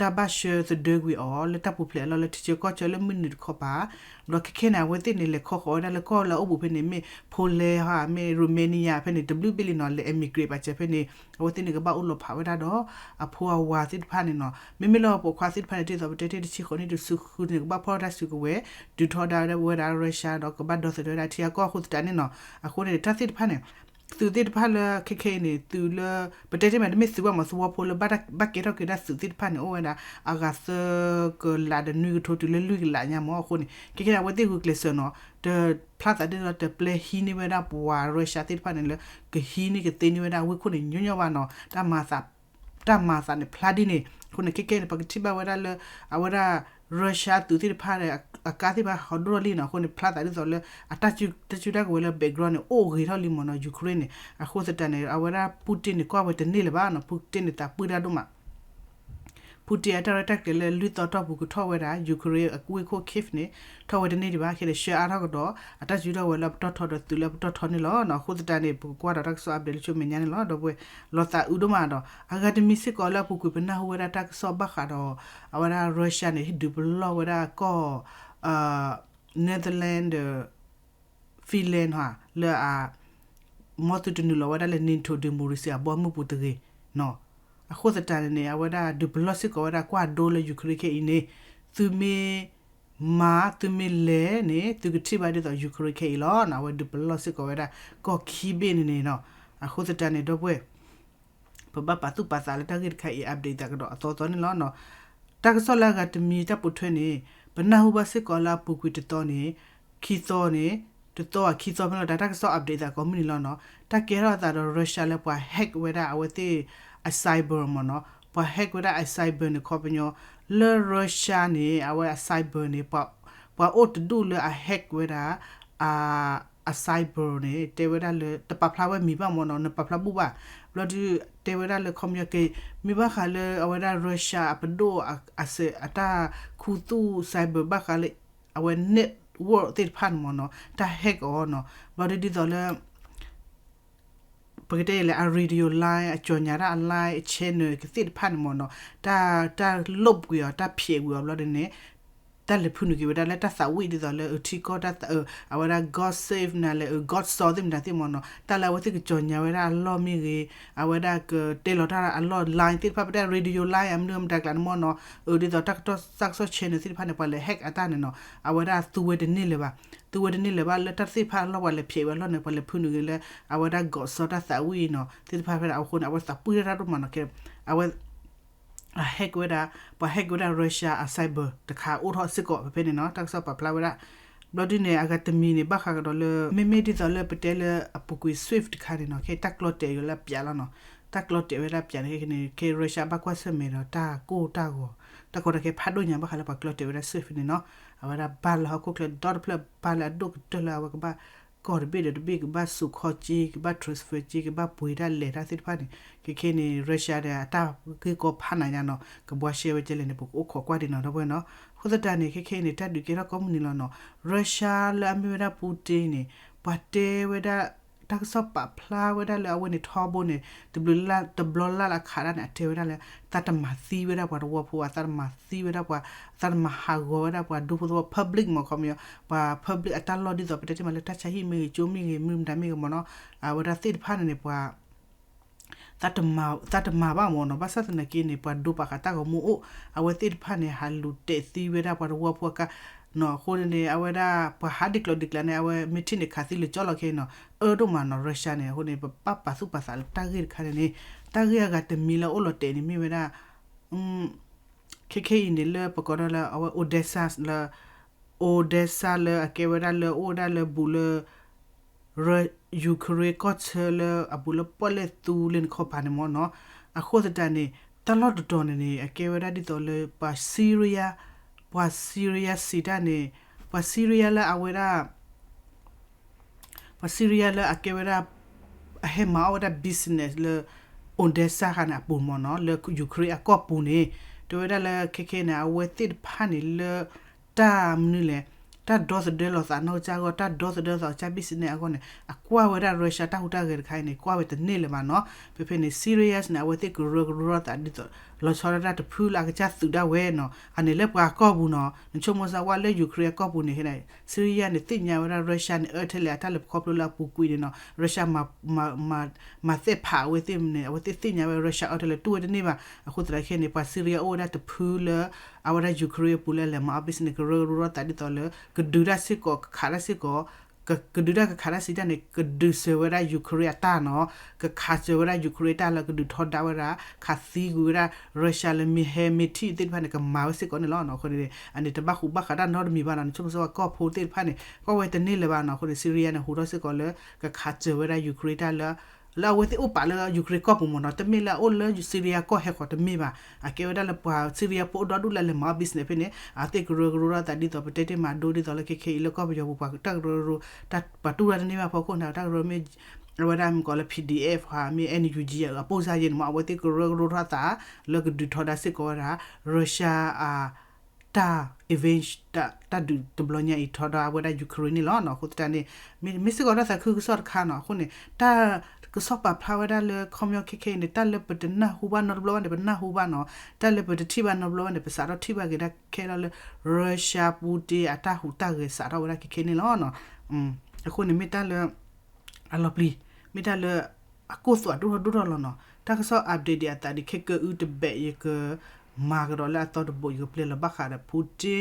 တၢ်ဘၣ်ဆှၢသဒၢကွံာ်အီၤလၢတၢ်ပူၤဖျဲးအလီၢ်လၢထံဆၢကီၢ်ဆၢလၢမုၢ်နုာ်တခီပၤ, ဒီးခဲခဲန့ၣ် အဝဲသ့ၣ်န့ၣ် လဲၤခီဃီၤဝဲဒၣ်လၢကီၢ်လၢအအိၣ်ဘူးဖဲန့ၣ် မ့ၢ် Poland ဟီ မ့ၢ် Romania ဖဲန့ၣ် တဘျုးဘ့ၣ်လံနီၤ လဲၤ emigrate ပာ်စၢၤဖဲန့ၣ် အဝဲသ့ၣ်န့ၣ် ကဘၣ်အိၣ်လီၤဖးဝဲဒၣ်ဒီး အဖိအဝၤသ့ၣ်တဖၣ်န့ၣ်နီၤ, မ့မ့ၢ်လၢပိာ်ခွါသ့ၣ်တဖၣ်န့ၣ် ဒ်သိးပတဲတ့ၢ်တဆံဃိးနံၣ်တဆူဃုန့ၣ် ကဘၣ်ဖီၣ်တၢ်စုကဝဲၤ ဒုးထီဒါဝဲဒၣ် Russia ဒီးကဘၣ်ဒီသဒၢဝဲဒၣ်ထံအကီၢ်အဃိသတးန့ၣ်နီၤ, အဃိန့ၣ် တၢ်သ့ၣ်တဖၣ်န့ၣ် သုးသ့ၣ်တဖၣ်လၢခဲခဲအံၤန့ၣ် သုးလၢ ပတဲတ့ၢ်မး တမ့ၢ်သုးဘၣ်မး သဝီဖိလၢဘၣ်ကဲထီၣ်က့ၤဒၣ်သုးသ့ၣ်တဖၣ်န့ၣ် အိၣ်ဝဲဒၣ် အဂၤသၢကလးဒီးနွံကထိတုၤလၢလွံၢ်ကလးညါမး အဃိန့ၣ် ခဲခဲန့ၣ် အဝဲသ့ၣ်ဂုာ်ကျဲးစၢးနီၤ တဖျါသးဒ်သိးတပျဲဟံးန့ၢ်ဝဲဒၣ်ပှၤ Russia သ့ၣ်တဖၣ်န့ၣ်လၢ ကဟံးန့ၢ်ကသ့န့ၢ်ဝဲဒၣ်ဝ့ၢ်ခိၣ်န့ၣ်ညီညီဘၣ်နီၤ တၢ်မၤအသး တၢ်မၤအသးန့ၣ်ဖျါဒ်န့ၣ် အဃိန့ၣ် ခဲခဲန့ၣ် ပကထံၣ်ဘၣ်ဝဲဒၣ်လၢ အဝဲဒၣ် Russia သုးသ့ၣ်တဖၣ် အကါသ့ၣ်တဖၣ်ဟးဒိၣ်ထီၣ်လံနီၤ အဃိန့ၣ် ဖျါသးဒ်သိးလၢ အတၢ် တၢ်စုတၢ်ကဝဲၤလၢ background န့ၣ် အိၣ်ဂ့ၤထီၣ်လံမးနီၤ Ukraine န့ၣ် အဃိသတးန့ၣ် အဝဲဒၣ် Putin န့ၣ် ကွၢ်ဝဲတန့ၢ်လၢၤဘၣ်နီၤ Putin န့ၣ် သးပှၢ်တၢ်ဒိၣ်မး Putin အတၢ်ရဲၣ်တၢ်ကျဲၤလၢလွံၢ်သီတီၢ်ပူၤကထီၣ်ဝဲဒၣ် Ukraine အဝ့ၢ်ခိၣ် Kyiv န့ၣ် ထီၣ်ဝဲတန့ၢ်ဒံးဘၣ် ခဲန့ၣ် ဆှၢအါထီၣ်ကဒီး အတၢ်စုတၢ်ကဝဲၤလၢအပတီၢ်ထီဒီးသုးလၢအပတီၢ်ထီန့ၣ်လီၤနီၤ အဃိသတးန့ၣ် ပကကွၢ်ဒီးတၢ်ကစီၣ် update လၢဆူမဲာ်ညါန့ၣ်လီၤ ဒီပုၢ်ဝဲၢ် လီၤသးအုးဒိၣ်မးဒီး အဂၤတမံၤစ့ၢ်ကီးလၢအပူၤကွံာ်ပနၢ်ဟူဝဲဒၣ်တၢ်ကစီၣ်ဘၣ်ဃးဒီး အဝဲဒၣ် Russia န့ၣ် ဟ့ၣ်ဒုးပလီၢ်ဝဲဒၣ်ကီၢ် Netherlands ဒီး Finland ဟီ လၢအ မ်သုတနုာ်လီၤဝဲဒၣ်လၢ NATO democracy အဘီအမုၢ်ပူၤတဂ့ၤနီၤ အဃိသတးန့ၣ်န့ၣ် အဝဲဒၣ်ဒုးပလီၢ်စ့ၢ်ကီးဝဲဒၣ်ကွၢ်ဒိလၢ Ukraine ခဲအံၤန့ၣ် သုမ့ၢ်မၤ သုမ့ၢ်လဲၤန့ၣ် သုကထံၣ်ဘၣ်ဒ်သိး Ukraine ခဲအံၤလီၤနီၤ အဝဲဒုးပလီၢ်စ့ၢ်ကီးဝဲဒၣ်ကီၢ်ခံဘ့ၣ်န့ၣ်န့ၣ်နီၤ အဃိသတးန့ၣ် ဒီပုၢ်ဝဲၢ် ပ ပဘၣ်ပာ်သူၣ်ပာ်သးလၢတၢ်ဂ့ၢ်တခါအံၤ update သးကဒီးအသီသီန့ၣ်လီၤ. တၢ်ကစီၣ်လၢအဂၤတမံၤတၢ်ပိာ်ထွဲန့ၣ် ပနၢ်ဟူဘၣ်စ့ၢ်ကီးလၢအပူၤကွံာ်တသီန့ၣ် ခံသီန့ၣ် တသီခံသီဖဲလီၤ တၢ်ကစီၣ် update သးကိးမုၢ်နံၤလီၤနီၤ. တၢ်ကဲထီၣ်အသးဒီး Russia လၢပှၤ hack ဝဲဒၣ်အဝဲသ့ၣ်အ cyber မ့ၢ်နီၤ, ပှၤ hack ဝဲဒၣ်အ cyber န့ၣ် ခီပညီ လၢ Russia န့ၣ် အဝဲအ cyber န့ၣ် ပှၤအိၣ်တဒူၣ်လၢအ hack ဝဲဒၣ် အ cyber န့ၣ် တဲဝဲဒၣ်လၢ တပာ်ဖျါဝဲမံၤဘၣ်မ့ၢ်နီၤ, နပာ်ဖျါဘူၣ်ဘၣ်. ဘျီဒုး တဲဝဲဒၣ်လၢ ခီပညီက့ၤ မ့ၢ်ဘၣ်ဃးလၢအဝဲဒၣ် Russia အပဒိၣ်အစဲးအတၢ်ခူသူၣ် cyber ဘၣ်ဃးလၢ အဝဲ network သ့ၣ်တဖၣ်န့ၣ်မ့ၢ်နီၤ တၢ် hack အီၤနီၤ. ဘျီဒုးဒ်သိးလၢ ပကတဲအံၤလဲၣ် အ radio line အကြော်ညာတၢ်အ line အ channel သ့ၣ်တဖၣ်န့ၣ်မ့ၢ်နီၤ တၢ် တၢ်လိပ်ကွံာ်အီၤ တၢ်ဖျဲးကွံာ်အီၤ ဘျီဒုးန့ၣ် တၢ်လဲၤဖုနုာ်က့ၤဝဲဒၣ်လၢတၢ်သးဝံၣ်ဒ်သိးလၢ အထံကီၢ်တၢ်သး အဝဲဒၣ် God save နၤလဲၣ် အ God saw သ့ၣ်မတၤသ့ၣ်မ့ၢ်နီၤ တၢ်လၢအဝဲသ့ၣ်ကကြော်ညာဝဲဒၣ်အလီၢ်မ့ၢ်ဂ့ၤ အဝဲဒၣ်ကတဲလီၤတၢ်အလီၢ် line သ့ၣ်တဖၣ် ပတဲ radio line အမနုၤမတၤကျါန့ၣ်မ့ၢ်နီၤ အဒ်သိးတၢ်ကစီၣ် တၢ်ကစီၣ် channel သ့ၣ်တဖၣ်န့ၣ် ပှၤလဲၤ hack အတၢ်န့ၣ်နီၤ အဝဲဒၣ်သူဝဲတန့ၢ်လၢၤဘၣ် သူဝဲတန့ၢ်လၢၤဘၣ်လၢတၢ်သ့ၣ်တဖၣ်အလီၢ် ပှၤလဲၤဖျဲးဝဲအလီၢ်န့ၣ် ပှၤလဲၤဖုနုာ်က့ၤလၢ အဝဲဒၣ် God saw တၢ်သးဝံၣ်နီၤ သ့ၣ်တဖၣ်ဖဲဒၣ်အဃိန့ၣ် အဝဲသးပှၢ်တၢ်တၢ်ဒိၣ်မးနီၤ ခဲ အဝဲ အ hack ဝဲဒၣ် ပှၤ hack ဝဲဒၣ် Russia အ cyber တခါအိၣ်ထီၣ်စ့ၢ်ကီးဖဲဖဲန့ၣ်နီၤ တၢ်ကစီၣ်ပာ်ဖျါဝဲဒၣ် ဘျီဒုးန့ၣ် အဂၤတမံၤန့ၣ် ဘၣ်ဃးကဒီးလၢ မ့မ့ၢ်ဒ်သိးလၢပတဲလၢအပူၤကွံာ် SWIFT တခါန့ၣ်နီၤ ခဲတၢ်ကျီတဲာ်ယိာ်လၢအပျးလီၤနီၤ တၢ်ကျီတဲာ်ဝဲဒၣ်ပျးန့ၣ်ခဲန့ၣ် ခဲ Russia ဘၣ်ကွၢ်ဆၢၣ်မဲာ်ဒီးတၢ်ကိၢ်တၢ်ဂီၤ တၢ်ကီတၢ်ခဲဖးဒိၣ်ညါ ဘၣ်ဃးလၢပှၤကျီတဲာ်ဝဲဒၣ် SWIFT န့ၣ်နီၤ အဝဲဒၣ်ဘၣ်လၢဟီၣ်ခိၣ်ချၢဒီတဖျၢၣ် ဘၣ်လၢအဒိၣ်ကတၢၢ်လၢအဝဲကဘၣ် ကီၢ်တဘ့ၣ်ဒီးတဘ့ၣ် ကဘၣ်စိာ်ခီၣ်က့ ကဘၣ် transfer က့ ကဘၣ်ပှ့ၤတၢ်လဲၤတၢ်သ့ၣ်တဖၣ်န့ၣ် ခဲခဲန့ၣ် Russia ဒီးအတၢ်ဂ့ၢ်ကီဖးနးညါနီၤ ကဘှါရှဲဝဲကဲလဲၣ်န့ၣ် ပကအိၣ်ခိးကွၢ်ဒံးနီၤ ဒီပုၢ်ဝဲၢ်နီၤ အဃိသတးန့ၣ် ခဲခဲအံၤန့ၣ် တၢ်ဒုးကဲထီၣ်ကိးမုၢ်နံၤလီၤနီၤ Russia လၢအမ့ၢ်ဝဲဒၣ် Putin န့ၣ် ပှၤတဲဝဲဒၣ် တၢ်ကစီၣ်ပာ်ဖျါဝဲဒၣ်လၢအဝဲန့ၣ်ထီဘိန့ၣ် တဘျီလၢ်လၢ်အခးဒၣ်န့ၣ် အတဲဝဲဒၣ်လၢ သးတမၤသံဝဲဒၣ်ပှၤတဝီဖိ အသးတမၤသံဝဲဒၣ်ပှၤ သးတမၤဟးဂီၤဝဲဒၣ်ပှၤဒူဖိသဝီ public မ့ၢ်ခီပညီ ပှၤ public အတၢ်လီၢ်ဒ်သိး ပတဲတ့ၢ်မးလၢတၢ်ဆါဟံၣ်မ့ၢ်ဂ့ၤ ကၠိမ့ၢ်ဂ့ၤ မနုၤမတၤမ့ၢ်ဂ့ၤမ့ၢ်နီၤ အဝဲဒၣ်သ့ၣ်တဖၣ်န့ၣ်န့ၣ် ပှၤ သးတမၤဘၣ်မ့ၢ်နီၤ ဘၣ်ဆၣ်သနာ်က့န့ၣ် ပှၤဒိပာ်ဃာ်တၢ်ဂီၤမူအိၣ် အဝဲသ့ၣ်တဖၣ်န့ၣ် ဟးလူၤတဲာ်သံဝဲဒၣ်ပှၤတဝီဖိအကါနီၤ အဃိန့ၣ် အဝဲဒၣ်ပှၤဟးဒ်ကျိၤဒ်ကျါန့ၣ် အဝဲမ့ၢ်ထံၣ်န့ၣ်ခးသံလၢကၠီလီၤခဲအံၤနီၤ အၢဒိၣ်မးနီၤ Russia န့ၣ် အဃိန့ၣ် ပဘၣ်ပာ်သူၣ်ပာ်သးလၢတၢ်ဂ့ၢ်တခါန့ၣ်န့ၣ် တၢ်ဂ့ၢ်အဂၤတမံၤလၢအိၣ်လီၤတဲာ်န့ၣ်မ့ၢ်ဝဲဒၣ် ခဲခဲအံၤန့ၣ်လၢပကိးဒၣ်လၢအဝဲ Odesa လၢ Odesa လၢအကဲဝဲဒၣ်လၢအိၣ်ဝဲဒၣ်လၢဘူးလၢ Ukraine ကီၢ်ဆၢလၢအဘူးလၢပီၣ်လဲၣ်သူလ့ၤနခီပၤန့ၣ်မ့ၢ်နီၤ အဃိသတးန့ၣ် တၢ်လီၢ်တတီၤန့ၣ်န့ၣ် အကဲဝဲဒၣ်ဒ်သိးလၢပှၤ Syria ပှၤ Syria စံးတၢ်န့ၣ် ပှၤ Syria လၢအဝဲဒၣ် ပှၤ Syria လၢအကဲဝဲဒၣ် အဟဲမၤအီၣ်ဝဲဒၣ် business လၢ Odesa ခါန့ၣ်အပူၤမ့ၢ်နီၤ လၢ Ukraine အကီၢ်ပူၤန့ၣ် တဲဝဲဒၣ်လၢခဲခဲန့ၣ် အဝဲသ့ၣ်တဖၣ်န့ၣ်လၢ တၢ်မနုၤလဲၣ် တၢ်ဒီသဒၢလိာ်သးနီၢ်ကစၢ်အဂီၢ် တၢ်ဒီသဒၢလိာ်သးကစၢ် business အဂီၢ်န့ၣ် အကွၢ်ဝဲဒၣ် Russia တၢ်ဟူးတၢ်ဂဲၤတခါအံၤန့ၣ် ကွၢ်ဝဲတန့ၢ်လၢၤဘၣ်နီၤ ဖဲဖဲန့ၣ် Syria န့ၣ် အဝဲသ့ၣ်ကရၢကရိထီၣ်သးဒ်သိး လီၤဆီဒၣ်တၢ်တဖုလၢအကစၢ်သုးဒၣ်ဝဲနီၤ အန့ၣ်လၢပှၤကီၢ်ပူၤနီၤ နဆိကမိၣ်စၢ်ဝဲလၢ Ukraine အကီၢ်ပူၤန့ၣ် Syria န့ၣ် သ့ၣ်ညါဝဲဒၣ် Russia န့ၣ် အၢထဲလဲၣ်အတၢ်လဲၤခီဖျိလၢအပူၤကွံာ်န့ၣ်နီၤ Russia မၤသဲၣ်ဖးအဝဲသ့ၣ်န့ၣ် အဝဲသ့ၣ်သ့ၣ်ညါဝဲ Russia အၢထဲလဲၣ်တူၢ်ဝဲတန့ၢ်ဘၣ် အဃိသတးခဲန့ၣ် ပှၤ Syria အိၣ်ဝဲဒၣ်တဖုလၢ အဝဲဒၣ် Ukraine အပူၤလၢလဲၤမၤအီၣ် business န့ၣ် ကရၢကရိထီၣ်သးဒ်သိးလၢ ကဒုးတၢ်စ့ၢ်ကီး ကခးတၢ်စ့ၢ်ကီး ကဒုးတၢ်ကခးတၢ်စံးတၢ်န့ၣ် ကဒုးစၢၤဝဲဒၣ် Ukraine အတၢ်နီၤ ကခးစၢၤဝဲဒၣ် Ukraine တၢ်လၢကဒုးထီဒါဝဲဒၣ် ခးသံကွံာ်ဝဲဒၣ် Russia လၢမ့ၢ်ဟဲမ့ၢ်ထံၣ်သ့ၣ်တဖၣ်န့ၣ် ကမၤဝဲစ့ၢ်ကီးန့ၣ်လီၤ. အဃိန့ၣ် အန့ၣ်တဘၣ်ဃူဘၣ်ဃးတၢ်နီတမံၤဘၣ်နီၤ နဆိကမိၣ်စၢ်ဝဲကီၢ်ဖိသ့ၣ်တဖၣ်န့ၣ် ကွၢ်ဝဲတန့ၢ်လၢၤဘၣ်နီၤ အဃိန့ၣ် Syria န့ၣ် ဟူးထီၣ်စ့ၢ်ကီးလၢ ကခးစၢၤဝဲဒၣ် Ukraine တၢ်လၢ လၢအဝဲသ့ၣ်အိၣ်ပာ်လၢ Ukraine ကီၢ်ပူၤမ့ၢ်နီၤ တမ့ၢ်လၢအအိၣ်လၢ Syria ကီၢ်ဟဲဃီၤတမ့ၢ်ဘၣ် အကဲဝဲဒၣ်လၢပှၤ Syria ဖိအိၣ်ဒီဒူၣ်လၢလဲၤမၤအီၣ် business ဖဲန့ၣ် အသ့ၣ်ကရၢကရိထီၣ်သးဒ်သိး ပတဲတ့ၢ်မးဒိဒ်သိးလၢခဲခဲအံၤလၢကီၢ်ပယီၤပူၤ ပှၤတၢ်ကရၢကရိ ပှၤတူၢ်တၢ်တန့ၢ်ဘၣ်ဖီခိၣ်န့ၣ် တၢ်ကရၢမ့ၢ် အဝဲဒၣ်မ့ၢ်ကိးလၢ P D F မ့ၢ် N U G အပိၢ်စါယဲန့ၣ်မ့ၢ် အဝဲသ့ၣ်ကရၢကရိထီၣ်သး လၢကဒုးထီဒါစ့ၢ်ကီးဝဲဒၣ် Russia အ တၢ် event တၢ်ဒုးတဘျီညါအံၤထီဒါဝဲဒၣ် Ukraine န့ၣ်လီၤ. အဃိသတးန့ၣ် မ့ၢ်စ့ၢ်ကီးတၢ်သးခုကစီၣ်တခါနီၤ အဃိန့ၣ် တၢ်ကစီၣ်ပာ်ဖျါဝဲဒၣ်လၢခီပညီခဲခဲအံၤန့ၣ် တၢ်လၢပတနၢ်ဟူဘၣ်နီတဘျီဘၣ်န့ၣ် ပနၢ်ဟူဘၣ်နီၤ တၢ်လၢပတထံၣ်ဘၣ်နီတဘျီဘၣ်န့ၣ် ပစးထီၣ်ထံၣ်ဘၣ်က့ၤဒၣ်ခဲလၢာ်လၢ Russia Putin အတၢ်ဟူးတၢ်ဂဲၤစးထီၣ်ဝဲဒၣ်ခဲခဲန့ၣ်လီၤ. အဃိန့ၣ်မ့ၢ်တၢ်လၢ အလီၤပျံၤ မ့ၢ်တၢ်လၢ အကိၢ်သွးဒိၣ်ထီၣ်ဒိၣ်ထီၣ်လီၤနီၤ တၢ်ကစီၣ် update ဒံးအသးဒံးခဲကအုတဘဲး ယကမၤကဒီးလၢအသီတဘိး ယကပျဲလီၤဘၣ်ဃးဒီး Putin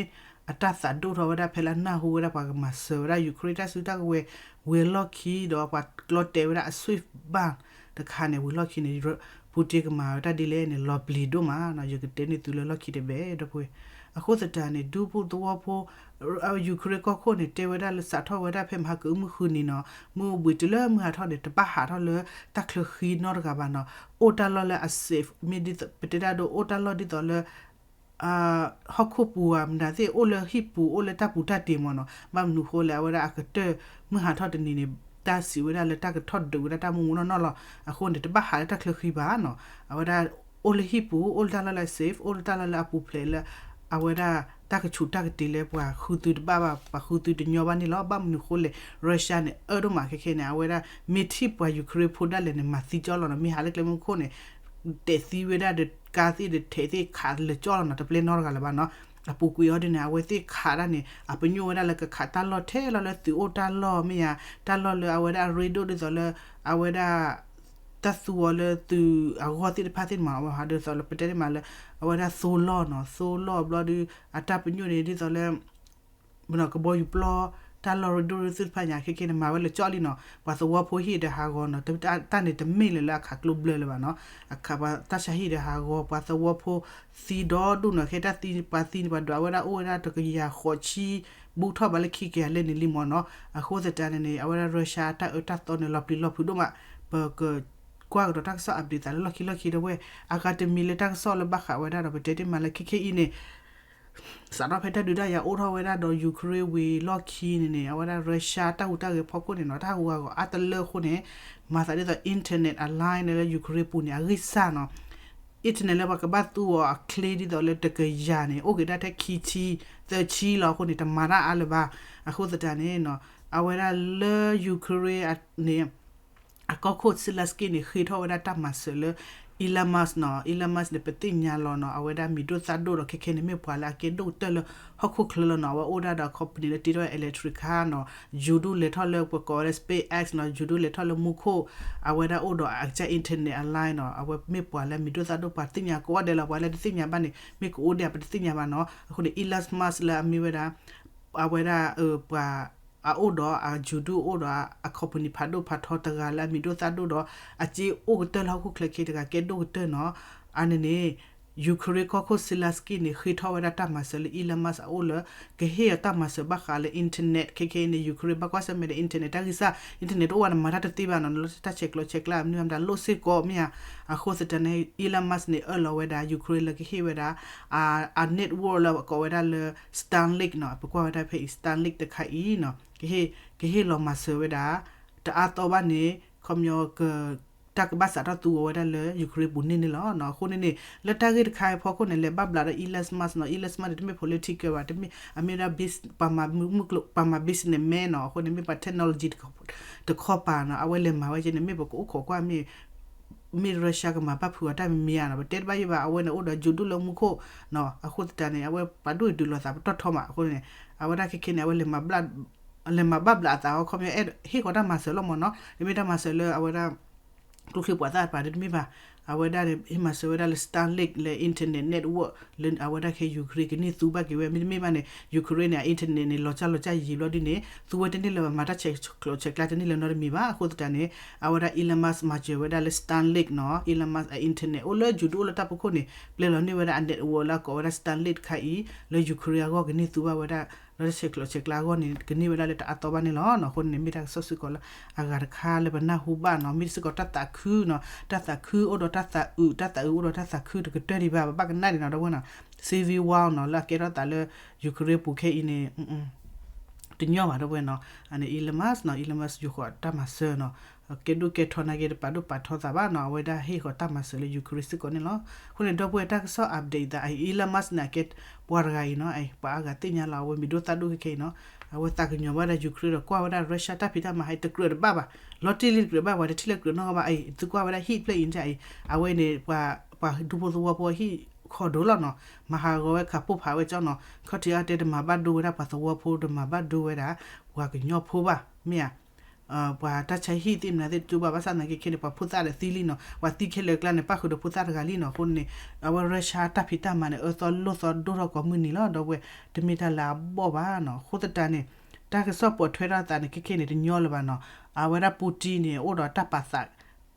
အတၢ်သးဒိၣ်ထီၣ်ဝဲဒၣ်ဖဲလၢအနၢ်ဟူဝဲဒၣ်ပှၤကမၤစၢၤဝဲဒၣ် Ukraine တၢ်စုတၢ်ကဝဲၤ ဝံၤအလီၢ်ခံဒီးပှၤကျီတဲာ်ဝဲဒၣ်အ SWIFT bank တခါန့ၣ် ဝံၤအလီၢ်ခံန့ၣ် Putin ပူတ့ကမၤဝဲတၢ်ဒ်လဲၣ်န့ၣ် လီၤပျံၤဒိၣ်မးနီၤ, ယကတဲန့ၢ်သုလၢလီၢ်ခံတဘ့ၣ်ဒီပုၢ်ဝဲၢ်. အဃိသတးန့ၣ် ဒူဖိသဝီဖိ ယူၤခရ့ၣ်ကီၢ်ခိၣ်န့ၣ် တဲဝဲဒၣ်လၢစးထီၣ်ဝဲဒၣ်ဖဲမဟါကအုမုၢ်ဃုနံၤနီၤ, မုၢ်အိၣ်ဘှံးတုၤလၢမုၢ်ဟးထီၣ်န့ၣ် တဘၣ်ဟးထီၣ်လၢတၢ်ချၢဃံနီတဂၤဘၣ်နီၤ, အိၣ်တၢ်လီၢ်လၢအ safe မ့ၢ်ဒ်သိး ပတဲတၢ်ဒိ အိၣ်တၢ်လီၢ်ဒ်သိးလၢ ဟီၣ်ခိၣ်ပူၤဧါ မနုၤသ့ၣ် အိၣ်လၢဟံၣ်ပူၤ အိၣ်လၢတၢ်ပူၤတၢ်တ့ၢ်မ့ၢ်နီၤ, ဘၣ်မနုၤဃိလဲၣ် အဝဲဒၣ်အကတၢၢ် မုၢ်ဟးထီၣ်တနံၤန့ၣ် တၢ်စံးဝဲဒၣ်လၢတၢ်ကထီၣ်ဒုးဝဲဒၣ်တၢ်မူမူနီၢ်နီၢ်လီၤ. အဃိန့ၣ် တဘၣ်ဟးလၢတၢ်ချၢဃံဘၣ်နီၤ, အဝဲဒၣ် အိၣ်လၢဟံၣ်ပူၤ အိၣ်လၢတၢ်လီၢ်လၢ safe အိၣ်လၢတၢ်လီၢ်လၢအပူၤဖျဲးလၢ အဝဲဒၣ်တၢ်ကဆူးတၢ်ကတ့ၤလၢပှၤဃုသုတဘၣ်ဘၣ် ပှၤဃုသုတညီဘၣ်န့ၣ်လီၤ. ဘၣ်မနုၤဃိလဲၣ် Russia န့ၣ် အၢဒိၣ်မးခဲခဲန့ၣ် အဝဲဒၣ် မ့ၢ်ထံၣ်ပှၤယူၤခရ့ၣ်ဖိဒၣ်လဲာ်န့ၣ် မၤသံကၠီလီၤနီၤ, မ့ၢ်ဟးလၢကျဲမုၢ်ခိၣ်န့ၣ် တဲာ်သံဝဲဒၣ်ဒီး ကါသ့ၣ်ဒီးထဲးသ့ၣ်ခးလၢာ်ကၠီလီၤနီၤ, တပျဲနီတဂၤလၢၤဘၣ်နီၤ. အပူၤကွံာ်အီၤဒ်န့ၣ် အဝဲသ့ၣ်ခးဒၣ်န့ၣ် အပညိၣ်ဝဲဒၣ်လၢကခးတၢ်လီၢ်ထဲလီၤလၢသုးအိၣ်တၢ်လီၢ်မ့ၢ်ဧါ, တၢ်လီၢ်လၢအဝဲဒၣ်အရ့ဒိၣ်ဒ်သိးလၢ အဝဲဒၣ် တၢ်သူအီၤလၢသုးအဂီၢ်သ့ၣ်တဖၣ်သ့ၣ်မး အဝဲဟးဒ်သိးလၢပတဲန့ၣ်မးလၢ အဝဲဒၣ်သိလီၢ်နီၤ, သိလီၢ်ဘျီဒီး အတၢ်ပညိၣ်န့ၣ် ဒ်သိးလၢ ကဘီယူၤပျီ တၢ်လီၢ်ရ့ဒိၣ်သ့ၣ်တဖၣ်ညါ ခဲခဲန့ၣ် မၤဝဲလၢာ်ကၠီလံနီၤ, ပှၤသဝီဖိဟံၣ်ဒီးဟးဂီၤနီၤ, တၢ်န့ၣ်တမ့ၢ်လၢၤလၢအခးကျိဘျၢလၢၤဘၣ်နီၤ, အခးပှၤတၢ်ဆါဟံၣ်ဒီးဟးဂီၤ ပှၤသဝီဖိသံဒီဒူၣ်နီၤ, ခဲတၢ်သံပှၤသံန့ၣ် ပှၤဒွးဝဲဒၣ်အိၣ်ဝဲဒၣ်တကယၤဃိးဆံ ဘူးထီၣ်ဘၣ်လၢခံကယၤလဲၣ်န့ၣ်လံမ့ၢ်နီၤ. အဃိသတးန့ၣ်န့ၣ် အဝဲဒၣ် Russia တၢ်အၢတၢ်သီန့ၣ် လီၤပျံၤလီၤဖုးဒိၣ်မး, ပကကွၢ်ကဒီးတၢ်ကစီၣ် update သးလၢလီၢ်ခံလီၢ်ခံဒီပုၢ်ဝဲၢ်, အဂၤတမံၤလၢတၢ်ကစီၣ်လၢဘၣ်ဃးဝဲဒၣ်ဒီး ပတဲတ့ၢ်မးလၢခဲခဲအံၤန့ၣ် စးထီၣ်ဖဲတၢ်ဒုးတၢ်ယၤအိၣ်ထီၣ်ဝဲဒၣ်ဒီး ယူၤခရ့ၣ်ဝံၤလီၢ်ခံန့ၣ်န့ၣ် အဝဲဒၣ် Russia တၢ်ဟူးတၢ်ဂဲၤဖီခိၣ်န့ၣ်နီၤ, တၢ်ဟးဂူာ်ဟးဂီၤအါတလၢအဃိန့ၣ် မၤသးဒ်သိး internet အ line န့ၣ်လၢ ယူၤခရ့ၣ်ပူၤန့ၣ် အဂံၢ်စၢ်နီၤ, internet လၢပှၤကဘၣ်သူအီၤအချ့ဒ်သိးလၢတကယၤန့ၣ် အိၣ်က့ၤဒၣ်ထဲခံဆံ သၢဆံလီၤအဃိန့ၣ် တမၤတၢ်အါလၢၤဘၣ်. အဃိသတးန့ၣ် အဝဲဒၣ်လၢ ယူၤခရ့ၣ်န့ၣ် အကီၢ်ခိၣ် Zelenskyy န့ၣ် ဃ့ထီၣ်ဝဲဒၣ်တၢ်မၤစၢၤလၢ Elon Musk နီၤ, Elon Musk န့ၣ် ပသ့ၣ်ညါလီၤနီၤ, အဝဲဒၣ်မံၤဒိၣ်သၣ်ဒိၣ်ဒီး ခဲခဲန့ၣ် မ့ၢ်ပှၤလၢအကဲဒိၣ်ကတၢၢ်လၢဟီၣ်ခိၣ်ချၢလီၤနီၤ, အဝဲအိၣ်ဒၣ်ဒီး company လၢတ့ထီၣ် electric car နီၤ, ယူၤဒိၣ်လဲၤထီၣ်လၢပကိးဝဲလၢ SpaceX နီၤ, ယူၤဒိၣ်လဲၤထီၣ်လၢမူခိၣ်, အဝဲဒၣ်အိၣ်ဒီးအကစၢ် internet အ line နီၤ, အဝဲမ့ၢ်ပှၤလၢမံၤဒိၣ်သၣ်ဒိၣ် ပှၤသ့ၣ်ညါကိးဂၤဒဲးလီၤ, ပှၤလၢတသ့ၣ်ညါဘၣ်န့ၣ် မ့ၢ်ကအိၣ်ဒံး ပတသ့ၣ်ညါဘၣ်နီၤ. အဃိန့ၣ် Elon Musk လၢအမ့ၢ်ဝဲဒၣ် အဝဲဒၣ် ပှၤ အအိၣ်ဒီးအယူၤဒိၣ်အိၣ်ဒီးအ company ဖးဒိၣ်ဖးထီတဂၤလၢအမံၤဒိၣ်သၣ်ဒိၣ်ဒီး အစ့အိၣ်ကတၢၢ်လၢဟီၣ်ခိၣ်ချၢခဲတဂၤကဲဒိၣ်ကတၢၢ်နီၤ. အန့ၣ်န့ၣ် ယူၤခရ့ၣ်ကီၢ်ခိၣ် Zelenskyy န့ၣ် ဃ့ထီၣ်ဝဲဒၣ်တၢ်မၤစၢၤလၢ Elon Musk အအိၣ်လၢ ကဟ့ၣ်အီၤတၢ်မၤစၢၤဘၣ်ဃးလၢ internet ခဲခဲအံၤန့ၣ် ယူၤခရ့ၣ်ဘၣ်ကွၢ်ဆၢၣ်မဲာ်ဒီး internet တၢ်ဂံၢ်စၢ် internet တအိၣ်ဝဲန့ၣ် မၤတၢ်တသ့ဘၣ်နီၤ, လၢတၢ်ဆဲးကျိးဆဲးကျၢမနုၤမတၤလိၣ်စ့ၢ်ကီးမ့ၢ်ဧါ. အဃိသတးန့ၣ် Elon Musk န့ၣ် အၢၣ်လီၤဝဲဒၣ် ယူၤခရ့ၣ်လၢကဟ့ၣ်ဝဲဒၣ် အ network လၢကိးဝဲဒၣ်လၢ Starlink နီၤ, ပကွၢ်ဝဲဒၣ်ဖဲအံၤ Starlink တခါအံၤနီၤ, ကဟ့ၣ်လီၤမၤစၢၤဝဲဒၣ် တအါသီဘၣ်န့ၣ် ခီပညီက တၢ်ကဘၣ်စးထီၣ်သူအီၤဝဲဒၣ်လၢ ယူၤခရ့ၣ်ပူၤန့ၣ်န့ၣ်လီၤ. အဃိန့ၣ်န့ၣ် လၢတၢ်ဂ့ၢ်တခါအံၤအဖီခိၣ်န့ၣ် လဲၤဘၣ်ဘျးဒီး Elon Musk နီၤ, Elon Musk န့ၣ် တမ့ၢ် political ဘၣ်, တမ့ၢ် အမ့ၢ်ဝဲဒၣ် ပှၤမၤမုၢ်ကျိၤ ပှၤမၤ business man နီၤ, အဃိန့ၣ် မ့ၢ်ပှၤ technology တခီပၤနီၤ, အဝဲလဲၤမၤဝဲကဲန့ၣ် မ့ၢ်ပကအိၣ်ခိးကွၢ် မ့ၢ် Russia ကမၤဘၣ်ဖုးအီၤတၢ်မံၤမံၤဧါနီၤ, ပတဲတဘၣ်ယံၣ်ဘၣ်, အဝဲန့ၣ်အိၣ်ဒီးယူၤဒိၣ်လၢမူခိၣ်နီၤ, အဃိသတးန့ၣ် အဝဲပှၤဒိၣ်အံၤဒုးလိာ်သးပတီၢ်ထီမး, အဃိန့ၣ် အဝဲဒၣ်ခဲခဲန့ၣ် အဝဲလဲၤမၤဘၣ်ဘျးအသးအီၤ ခီပညီ ဟ့ၣ်ဃီၤတၢ်မၤစၢၤလီၤမ့ၢ်နီၤ, တမ့ၢ်တၢ်မၤစၢၤလၢအဝဲဒၣ် ကျိချံပှၤသၣ်တပၤဒ်တမ့ၢ်ဘၣ်, အဝဲဒၣ်န့ၣ် ဟ့ၣ်မၤစၢၤဝဲဒၣ်လၢ Starlink လၢ internet network လၢအဝဲဒၣ်ခဲယူၤခရ့ၣ်ကန့ၢ်သူဘၣ်က့ၤဝဲ, မ့တမ့ၢ်ဘၣ်န့ၣ် ယူၤခရ့ၣ်န့ၣ် အ internet န့ၣ် လီၤစၢ်လီၤစၢ်ယံာ်ဘျီဒ်န့ၣ် သူဝဲတန့ၢ်လၢၤဘၣ်မၤတၢ်ဆဲးကျိးဆဲးကျၢတန့ၢ်လၢၤနီတမံၤဘၣ်, အဃိသတးန့ၣ် အဝဲဒၣ် Elon Musk မၤစၢၤဝဲဒၣ်လၢ Starlink နီၤ, Elon Musk အ internet အိၣ်လၢယူၤဒိၣ်အိၣ်လၢတၢ်ဖီခိၣ်န့ၣ် ပျဲလီၤန့ၢ်ဝဲဒၣ်အ network လၢအကိးဝဲဒၣ် Starlink တခါအံၤ လၢယူၤခရ့ၣ်အဂီၢ်ကန့ၢ်သူဘၣ်ဝဲဒၣ် လၢတၢ်ဆဲးကျိးဆဲးကျၢအဂီၢ်န့ၣ် ကန့ၢ်ဝဲဒၣ်လၢတအါသီဘၣ်န့ၣ်လီၤ. အဃိန့ၣ် မ့ၢ်တၢ်ကစီၣ်စ့ၢ်ကီးလၢအဂၤတခါလၢပနၢ်ဟူဘၣ်နီၤ, မ့ၢ်စ့ၢ်ကီးတၢ်သးခုနီၤ, တၢ်သးခုအိၣ်ဒီးတၢ်သးအုး, တၢ်သးအုးအိၣ်ဒီးတၢ်သးခုတကတၢၢ်ဒံးဘၣ်, ပဘၣ်ကနၣ်ဒံးနီၤ ဒီပုၢ်ဝဲၢ်နီၤ, civil war နီၤ လၢအကဲထီၣ်သးလၢယူၤခရ့ၣ်ပူၤခဲအံၤန့ၣ် တညီဘၣ် ဒီပုၢ်ဝဲၢ်နီၤ, အန့ၣ် Elon Musk နီၤ, Elon Musk ယိၤဃီၤတၢ်မၤစၢၤနီၤ, ကဲဒိၣ်ကဲထီနာ်က့ တပာ်ဒိၣ်ပာ်ထီသးဘၣ်နီၤ, အဝဲဒၣ်ဟ့ၣ်ဃီၤတၢ်မၤစၢၤလၢယူၤခရ့ၣ်စ့ၢ်ကီးန့ၣ်လီၤ. အဃိန့ၣ် ဒီပုၢ်ဝဲၢ် တၢ်ကစီၣ် update သး Elon Musk န့ၣ် အကဲပှၤတဂၤအံၤနီၤ, ပှၤအါဂၤသ့ၣ်ညါလီၤ, အဝဲမံၤဒိၣ်သၣ်ဒိၣ်ခဲခဲအံၤနီၤ, အဝဲသးကညီၤဘၣ်ဒီးယူၤခရ့ၣ်ဒီးကွၢ်ဝဲဒၣ် Russia တၢ်ဖံးတၢ်မၤဟဲတကြၢးတဘၣ်ဘၣ်, လီၤတံၢ်လံတကြၢးဘၣ်, ပှၤတထံၣ်လၢကြၢးနီတဂၤဘၣ်အံၤ, သုကွၢ်ဝဲဒၣ်ဟံၣ်ဖျၢၣ်အံၤန့ၣ်အံၤ, အဝဲန့ၣ် ပှၤဒူဖိသဝီဖိဟံၣ်ခီၣ်ဒိၣ်လီၤနီၤ, မၤဟးဂီၤဝဲခးပိၢ်ဖးဝဲကၠီနီၤ, ခီၣ်ထံးအါတဲတမၤဘၣ်ဒိဝဲဒၣ်ပှၤသဝီဖိ, တမၤဘၣ်ဒိဝဲဒၣ်ပှၤကညီဖိဘၣ်, မ့ၢ်ဧါ. ပှၤတၢ်ဆါဟံၣ်သ့ၣ်မနုၤသ့ၣ်တတူၢ်ဘၣ်ဘၣ်ဆၣ်သနာ်က့ခဲန့ၣ် ပှၤဖိသၣ်ဒီးသံလံနီၤ, ပှၤသံခဲလၢာ်ကျါန့ၣ် ပၣ်ဃုာ်ဒီးဖိသၣ်တဂၤလံနီၤ, အဃိန့ၣ် အဝဲ Russia တၢ်ဖံးတၢ်မၤန့ၣ် အၢသီလိၣ်သီဒိၣ်ထီၣ်ကိးမုၢ်နံၤလီၤ ဒီပုၢ်ဝဲၢ်, တမ့ၢ်တၢ်လၢအဘီၣ်ဘၣ်နီၤ, အဃိသတးန့ၣ် တၢ်ကစီၣ်ပိာ်ထွဲထီၣ်သးန့ၣ် ခဲခဲန့ၣ် တညီလၢၤဘၣ်နီၤ, အဝဲဒၣ် Putin န့ၣ် အိၣ်ဒီးတၢ်ပာ်သး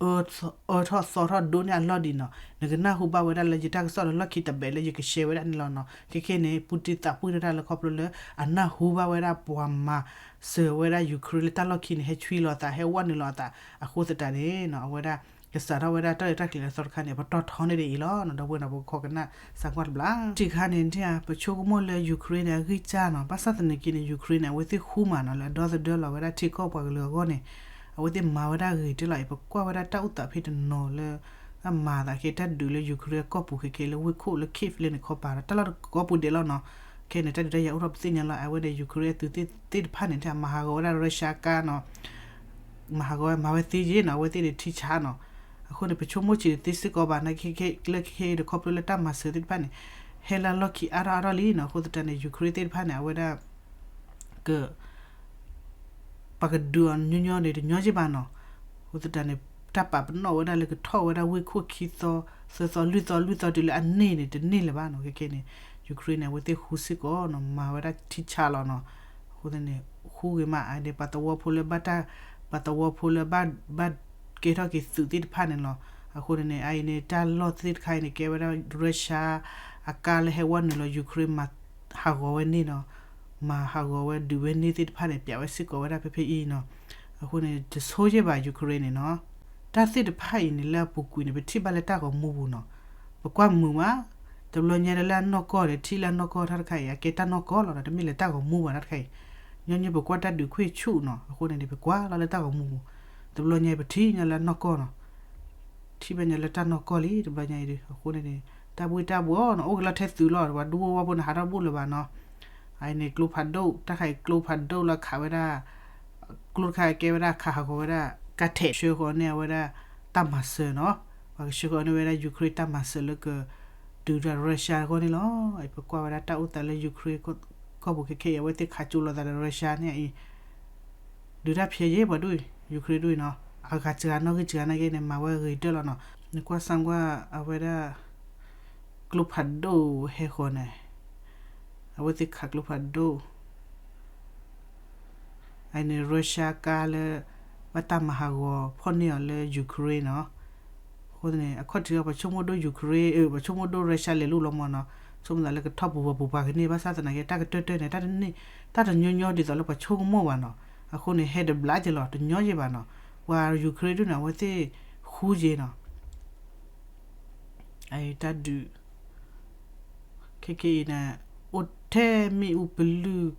အၢထီၣ်သီထီၣ်ဒိၣ်န့ၢ်အလီၢ်ဒံးနီၤ, နကနၢ်ဟူဘၣ်ဝဲဒၣ်လၢယတၢ်ကစီၣ်လၢလီၢ်ခံတဘ့ၣ်လၢယကshareဝဲဒၣ်န့ၣ်လီၤနီၤ. ခဲခဲန့ၣ် ပူၣ်တံၢ်သးပှၢ်တၢ်လၢခီဖျိလၢ အနၢ်ဟူဘၣ်ဝဲဒၣ်ပှၤမၤစၢၤဝဲဒၣ် Ukraine လၢတၢ်လီၢ်ခံန့ၣ် ဟဲဆွံလီၤအသး ဟဲဝဲနုာ်လီၤအသး အဃိသတးန့ၣ်နီၤ အဝဲဒၣ် ကစးထီၣ်ဝဲဒၣ်တၢ်ရဲၣ်တၢ်ကျဲၤလၢအသီတခါန့ၣ် ပတီၢ်ထီန့ၢ်ဒ်အံၤလီၤနီၤ. ဒီပုၢ်ဝဲၢ်နီၤပကခိးကနၣ်စၢ်ကွၢ်တဘျီ တခါန့ၣ် ပဆိကမိၣ်လၢ Ukraine န့ၣ် အဂံၢ်စၢ်နီၤ, ဘၣ်ဆၣ်သနာ်က့န့ၣ် Ukraine န့ၣ် အဝဲသ့ၣ်ဃူမးနီၤ လၢအဒီသဒၢလီၤဝဲဒၣ်ထံကီၢ်ပှၤကလုာ်အဂီၢ်န့ၣ် အဝဲသ့ၣ်မၤဝဲဒၣ်ဂ့ၤတၢ်လီၤအံၤ ပကွၢ်ဝဲဒၣ်တၢ်အိၣ်သးဖဲတနီၤလၢ အမၤသးက့ၤတၢ်ဒုးလၢ Ukraine အကီၢ်ပူၤခဲခဲလၢ ဝ့ၢ်ခိၣ်လၢ Kyiv လၢန့ၣ်ခီပၤဒီး တၢ်လီၢ်တကီၢ်ပူၤဒဲးလီၤနီၤ. ခဲန့ၣ် တၢ်ဒုးတၢ်ယၤအိၣ်ထီၣ်ပသ့ၣ်ညါလီၤ အဝဲန့ၣ် Ukraine အသုးသ့ၣ်တဖၣ်န့ၣ် မၤဟးဂီၤဝဲဒၣ် Russia ကါနီၤ မၤဟးဂီၤဝဲမၤဝဲသ့ယ့ၢ်နီၤ အဝဲသ့ၣ်န့ၣ်ထံဆးနီၤ. အဃိန့ၣ် ပဆိကမိၣ်ဆံးတသ့စ့ၢ်ကီးဘၣ်နာ်က့ လၢခဲခဲအံၤဒီး ခီဖျိလၢတၢ်မၤစၢၤသ့ၣ်တဖၣ်န့ၣ် ဟဲလၢအလီၢ်ခံအါထီၣ်အါထီၣ်လံနီၤ. အဃိသတးန့ၣ် Ukraine သ့ၣ်တဖၣ်န့ၣ် အဝဲဒၣ် က ပှၤကဒုးအီၤညီညီန့ၣ် တညီယ့ၢ်ဘၣ်နီၤ. အဃိသတးန့ၣ် တၢ်ပာ်ပနီၣ်ဝဲဒၣ်လၢကထီၣ်ဝဲဒၣ်ဝ့ၢ်ခိၣ်ခံသီ သၢသီ လွံၢ်သီ လွံၢ်သီတုၤလၢအန့ၢ်န့ၣ် တန့ၢ်လၢၤဘၣ်နီၤ. ခဲခဲန့ၣ် Ukraine န့ၣ် အဝဲသ့ၣ်ဃူစ့ၢ်ကီးနီၤ မၤဝဲဒၣ်ထံဆးလီၤနီၤ. အဃိန့ၣ် ဃူဂ့ၤမးအန့ၣ် ပှၤသဝီဖိလၢဘၣ်တၢ် ပှၤသဝီဖိလၢဘၣ် ဘၣ်ကဲထီၣ်က့ၤသုးသ့ၣ်တဖၣ်န့ၣ်လီၤ. အဃိန့ၣ်န့ၣ် အအံၤန့ၣ် တၢ်လီၢ်သ့ၣ်တခါအံၤန့ၣ် ကဲဝဲဒၣ် Russia အကါလၢဟဲဝဲနုာ်လီၤ Ukraine မၤဟးဂီၤဝဲန့ၣ်နီၤ. မၤဟးဂီၤဝဲဒုးဝဲန့ၣ်သ့ၣ်တဖၣ်န့ၣ် ပျးဝဲစ့ၢ်ကီးဝဲဒၣ်ဖဲဖဲအံၤနီၤ. အဃိန့ၣ် တဆိယ့ၢ်ဘၣ် Ukraine န့ၣ်နီၤ. တၢ်သ့ၣ်တဖၣ်အံၤန့ၣ် လၢအပူၤကွံာ်န့ၣ် ပထံၣ်ဘၣ်လၢတၢ်ဂီၤမူပူၤနီၤ. ပကွၢ်မုာ်မး တဘျီညါဒီးလၢအနီၢ်ကီၢ်ဒီး ထံၣ်လၢအနီၢ်ကီၢ်တၢ်တခါအံၤ အကဲတၢ်နီၢ်ကီၢ်လီၤနီၤ. တမ့ၢ်လၢတၢ်ဂီၤမူဘၣ်တၢ်တခါအံၤ. ညီညီပကွၢ်တၢ်ဒုးခွံၣ်ဆူၣ်နီၤ. အဃိန့ၣ်န့ၣ် ပကွၢ်လီၤလၢတၢ်ဂီၤမူပူၤ. တဘျီညါအံၤ ပထံၣ်ညီလၢအနီၢ်ကီၢ်နီၤ. ထံၣ်ဘၣ်ညီလၢတၢ်နီၢ်ကီၢ်လံ တဘျီညါအံၤဒုး. အဃိန့ၣ်န့ၣ် တၢ်ဘှ့ၣ်တၢ်ဘှီၣ်နီၤ အိၣ်က့ၤလီၤထဲသုးလီၤ ပှၤဒူဖိဝါဖိန့ၣ် ဟးထီၣ်ဘူၣ်လၢၤဘၣ်နီၤ. အအံၤန့ၣ် ကျိဖးဒိၣ် တၢ်ခါအံၤ ကျိဖးဒိၣ်လၢခးဝဲဒၣ် ကျိတခါကဲဝဲဒၣ်ခးဟးဂီၤဝဲဒၣ် ကါထဲး ဆှၢဃီၤန့ၢ်အဝဲဒၣ် တၢ်မၤစၢၤနီၤ. ပှၤကဆှၢဃီၤန့ၢ်ဝဲဒၣ် Ukraine တၢ်မၤစၢၤလၢက တုၤဒၣ် Russia အဂီၢ်န့ၣ်လီၤ. ပကွၢ်ဝဲဒၣ်တၢ်အိၣ်သးလၢ Ukraine ကီၢ်ပူၤခဲခဲအံၤ အဝဲသ့ၣ်ခးကၠိလိာ်သးဒီး Russia န့ၣ်အံၤ ဒုးတၢ်ဖျဲးယ့ၢ်ပှၤဒိၣ်အံၤ Ukraine ဒိၣ်အံၤနီၤ. အဂၤစှၤနီၣ်ဂံၢ်စှၤနာ်က့န့ၣ် မၤဝဲဂ့ၤတၢၢ်လီၤနီၤ. နကွၢ်စၢ်ကွၢ်အဝဲဒၣ် ကျိဖးဒိၣ်ဟဲဃီၤန့ၣ် အဝဲသ့ၣ်ခးကျိဖးဒိၣ် အန့ၣ် Russia ကါလၢ ဘၣ်တၢ်မၤဟးဂီၤဖီၣ်န့ၢ်အီၤလၢ Ukraine နီၤ. အဃိန့ၣ် အခီၣ်ထံးအီၤ ပှၤဆိကမိၣ်ဒိၣ် Ukraine ပှၤဆိကမိၣ်ဒိၣ် Russia လဲၤလိာ်လီၤမးနီၤ. ဆိကမိၣ်သးလၢကထီၣ်ပူၤပၤပူၤပၤကန့ၢ် ဘၣ်ဆၣ်သနာ်က့ တၢ်ကတၢၢ်တၢၢ်န့ၣ် တၢ်တန့ၢ် တၢ်တညီညီဒ်သိးလၢပှၤဆိကမိၣ်ဘၣ်နီၤ. အဃိန့ၣ် ဟဲတဘျါက့ၤလီၤ တညီယ့ၢ်ဘၣ်နီၤ. ပှၤ Ukraine ဒိၣ်န့ၣ် အဝဲသ့ၣ်ဃူက့ၤနီၤ. အတၢ်ဒုး ခဲကနံၣ်အံၤန့ၣ် အိၣ်ထဲမ့ၣ်အူပလုၢ်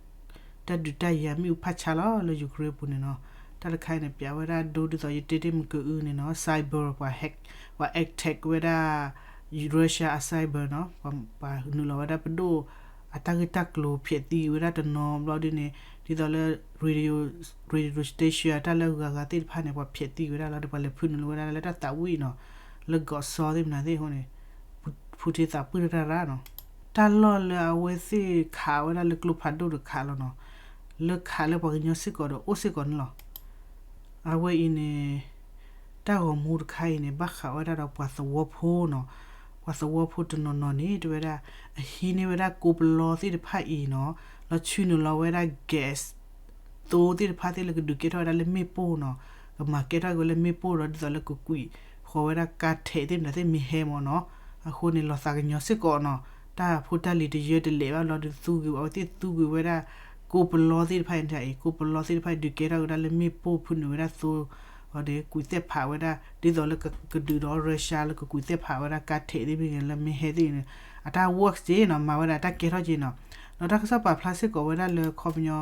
တၢ်ဒုးတၢ်ယၤမ့ၣ်အူဖးဆါလီၤလၢ Ukraine ပူၤန့ၣ်နီၤ. တၢ်တခါအံၤန့ၣ် ပျးဝဲဒၣ်ဒိဒ်သိးယတဲတ့ၢ်မုၢ်ကအုန့ၣ်နီၤ cyber ပှၤ hack ပှၤ attack ဝဲဒၣ် Russia အ cyber နီၤ. ပှၤနုာ်လီၤဝဲဒၣ်ပဒိၣ်အတၢ်ဂ့ၢ်တၢ်ကျိၤ ဖျဲးသံဝဲဒၣ်တနီၤဘျီဒ်န့ၣ် ဒ်သိးလၢ radio radio station တၢ်လၢဂၤဂၤသ့ၣ်တဖၣ်န့ၣ် ပှၤဖျဲးသံဝဲဒၣ်လီၤဒီး ပှၤလဲၤဖုနုာ်လီၤဝဲဒၣ်လၢတၢ်သးဝံၣ်နီၤ လၢကီးစီသ့ၣ်မနုၤသ့ၣ်အဃိန့ၣ် ဖုထံသးပှၢ်တၢ်ရၢနီၤ. တၢ်လီၢ်လၢအဝဲသ့ၣ်ခးဝဲဒၣ်လၢကျိဖးဒိၣ်တခးလီၤနီၤ. လၢခးလၢပှၤကညီစ့ၢ်ကီးဒီးအိၣ်စ့ၢ်ကီးန့ၣ်လီၤ. အဝဲအံၤန့ၣ် တၢ်ဂီၤမူတခါအံၤန့ၣ် ဘၣ်ဃးဝဲဒၣ်ဒီးပှၤသဝီဖိနီၤ. ပှၤသဝီဖိတနီၤနီၤန့ၣ် တဲဝဲဒၣ် အဟံးန့ၢ်ဝဲဒၣ်ကိးပလီသ့ၣ်တဖၣ်အံၤနီၤ လီၤဆူနုာ်လီၤဝဲဒၣ် gas သိသ့ၣ်တဖၣ်သ့ၣ်လၢကဒုးကဲထီၣ်ဝဲဒၣ်လၢမ့ၣ်ပိၢ်နီၤ. ကမၤကဲထီၣ်က့ၤဝဲလၢမ့ၣ်ပိၢ်ဒီး ဒ်သိးလၢကကွံာ်ဃီၤဝဲဒၣ်ကါထဲးသ့ၣ်မနုၤသ့ၣ်မ့ၢ်ဟဲမၢ်နီၤ. အဃိန့ၣ် လီၤသးကညီၤစ့ၢ်ကီးနီၤ. တၢ်ဖိတၢ်လံၤတယၢတလဲၤဘၣ်ဘျီဒီးသူက့ၤ အဝဲသ့ၣ်သူက့ၤဝဲဒၣ် ကိးပလီသ့ၣ်တဖၣ်အံၤန့ၣ် ကိးပလီသ့ၣ်တဖၣ်အံၤ ဒုးကဲထီၣ်က့ၤဝဲဒၣ်လၢမ့ၣ်ပိၢ်ဖုနုာ်ဝဲဒၣ်သိ ဒီးကွံာ်သ့ၣ်ဖးဝဲဒၣ် ဒ်သိးလၢကဒုးဒီး Russia လၢကကွံာ်သ့ၣ်ဖးဝဲဒၣ်ကါထဲးသ့ၣ်မ့ၢ်ဂ့ၤ လၢမ့ၢ်ဟဲသ့ၣ်န့ၣ် အတၢ် work က့ၤနီၤ မၤဝဲဒၣ်တၢ်ကဲထီၣ်က့ၤနီၤ. ဒီးတၢ်ကစီၣ်ပာ်ဖျါစ့ၢ်ကီးဝဲဒၣ်လၢခီပညီ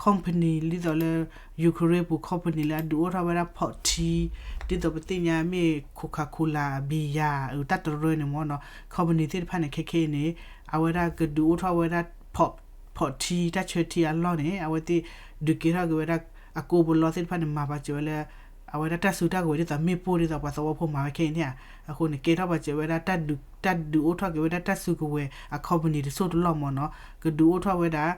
company ဒ်သိးလၢ Ukraine ပူၤ company လၢအဒုးအိၣ်ထီၣ်ဝဲဒၣ် ဖီးထံ ဒ်သိးပသ့ၣ်ညါမ့ၢ် Coca-Cola ဘံယၤ တၢ်တရၢန့ၣ်မၢ်နီၤ company သ့ၣ်တဖၣ်န့ၣ် ခဲခဲအံၤန့ၣ် အဝဲဒၣ်ကဒုးအိၣ်ထီၣ်ဝဲဒၣ် ဖီးထံ တၢ်ဆၢထံအလီၢ်န့ၣ် အဝဲသ့ၣ်ဒုးကဲထီၣ်က့ၤဝဲဒၣ် အကိးပလီသ့ၣ်တဖၣ်န့ၣ် မၤပာ်စၢၤဝဲလၢ အဝဲဒၣ်တၢ်စုတၢ်ကဝဲၤဒ်သိးမ့ၣ်ပိၢ်ဒ်သိးပှၤသဝီဖိမၤဝဲခဲအံၤန့ၣ်ဧါ. အဃိန့ၣ် ကဲထီၣ်ပာ်စၢၤဝဲဒၣ် တၢ်ဒုးအိၣ်ထီၣ်က့ၤဝဲဒၣ်တၢ်စုကဝဲၤအ company တစိၢ်တလီၢ်မၢ်နီၤ ကဒုးအိၣ်ထီၣ်ဝဲဒၣ်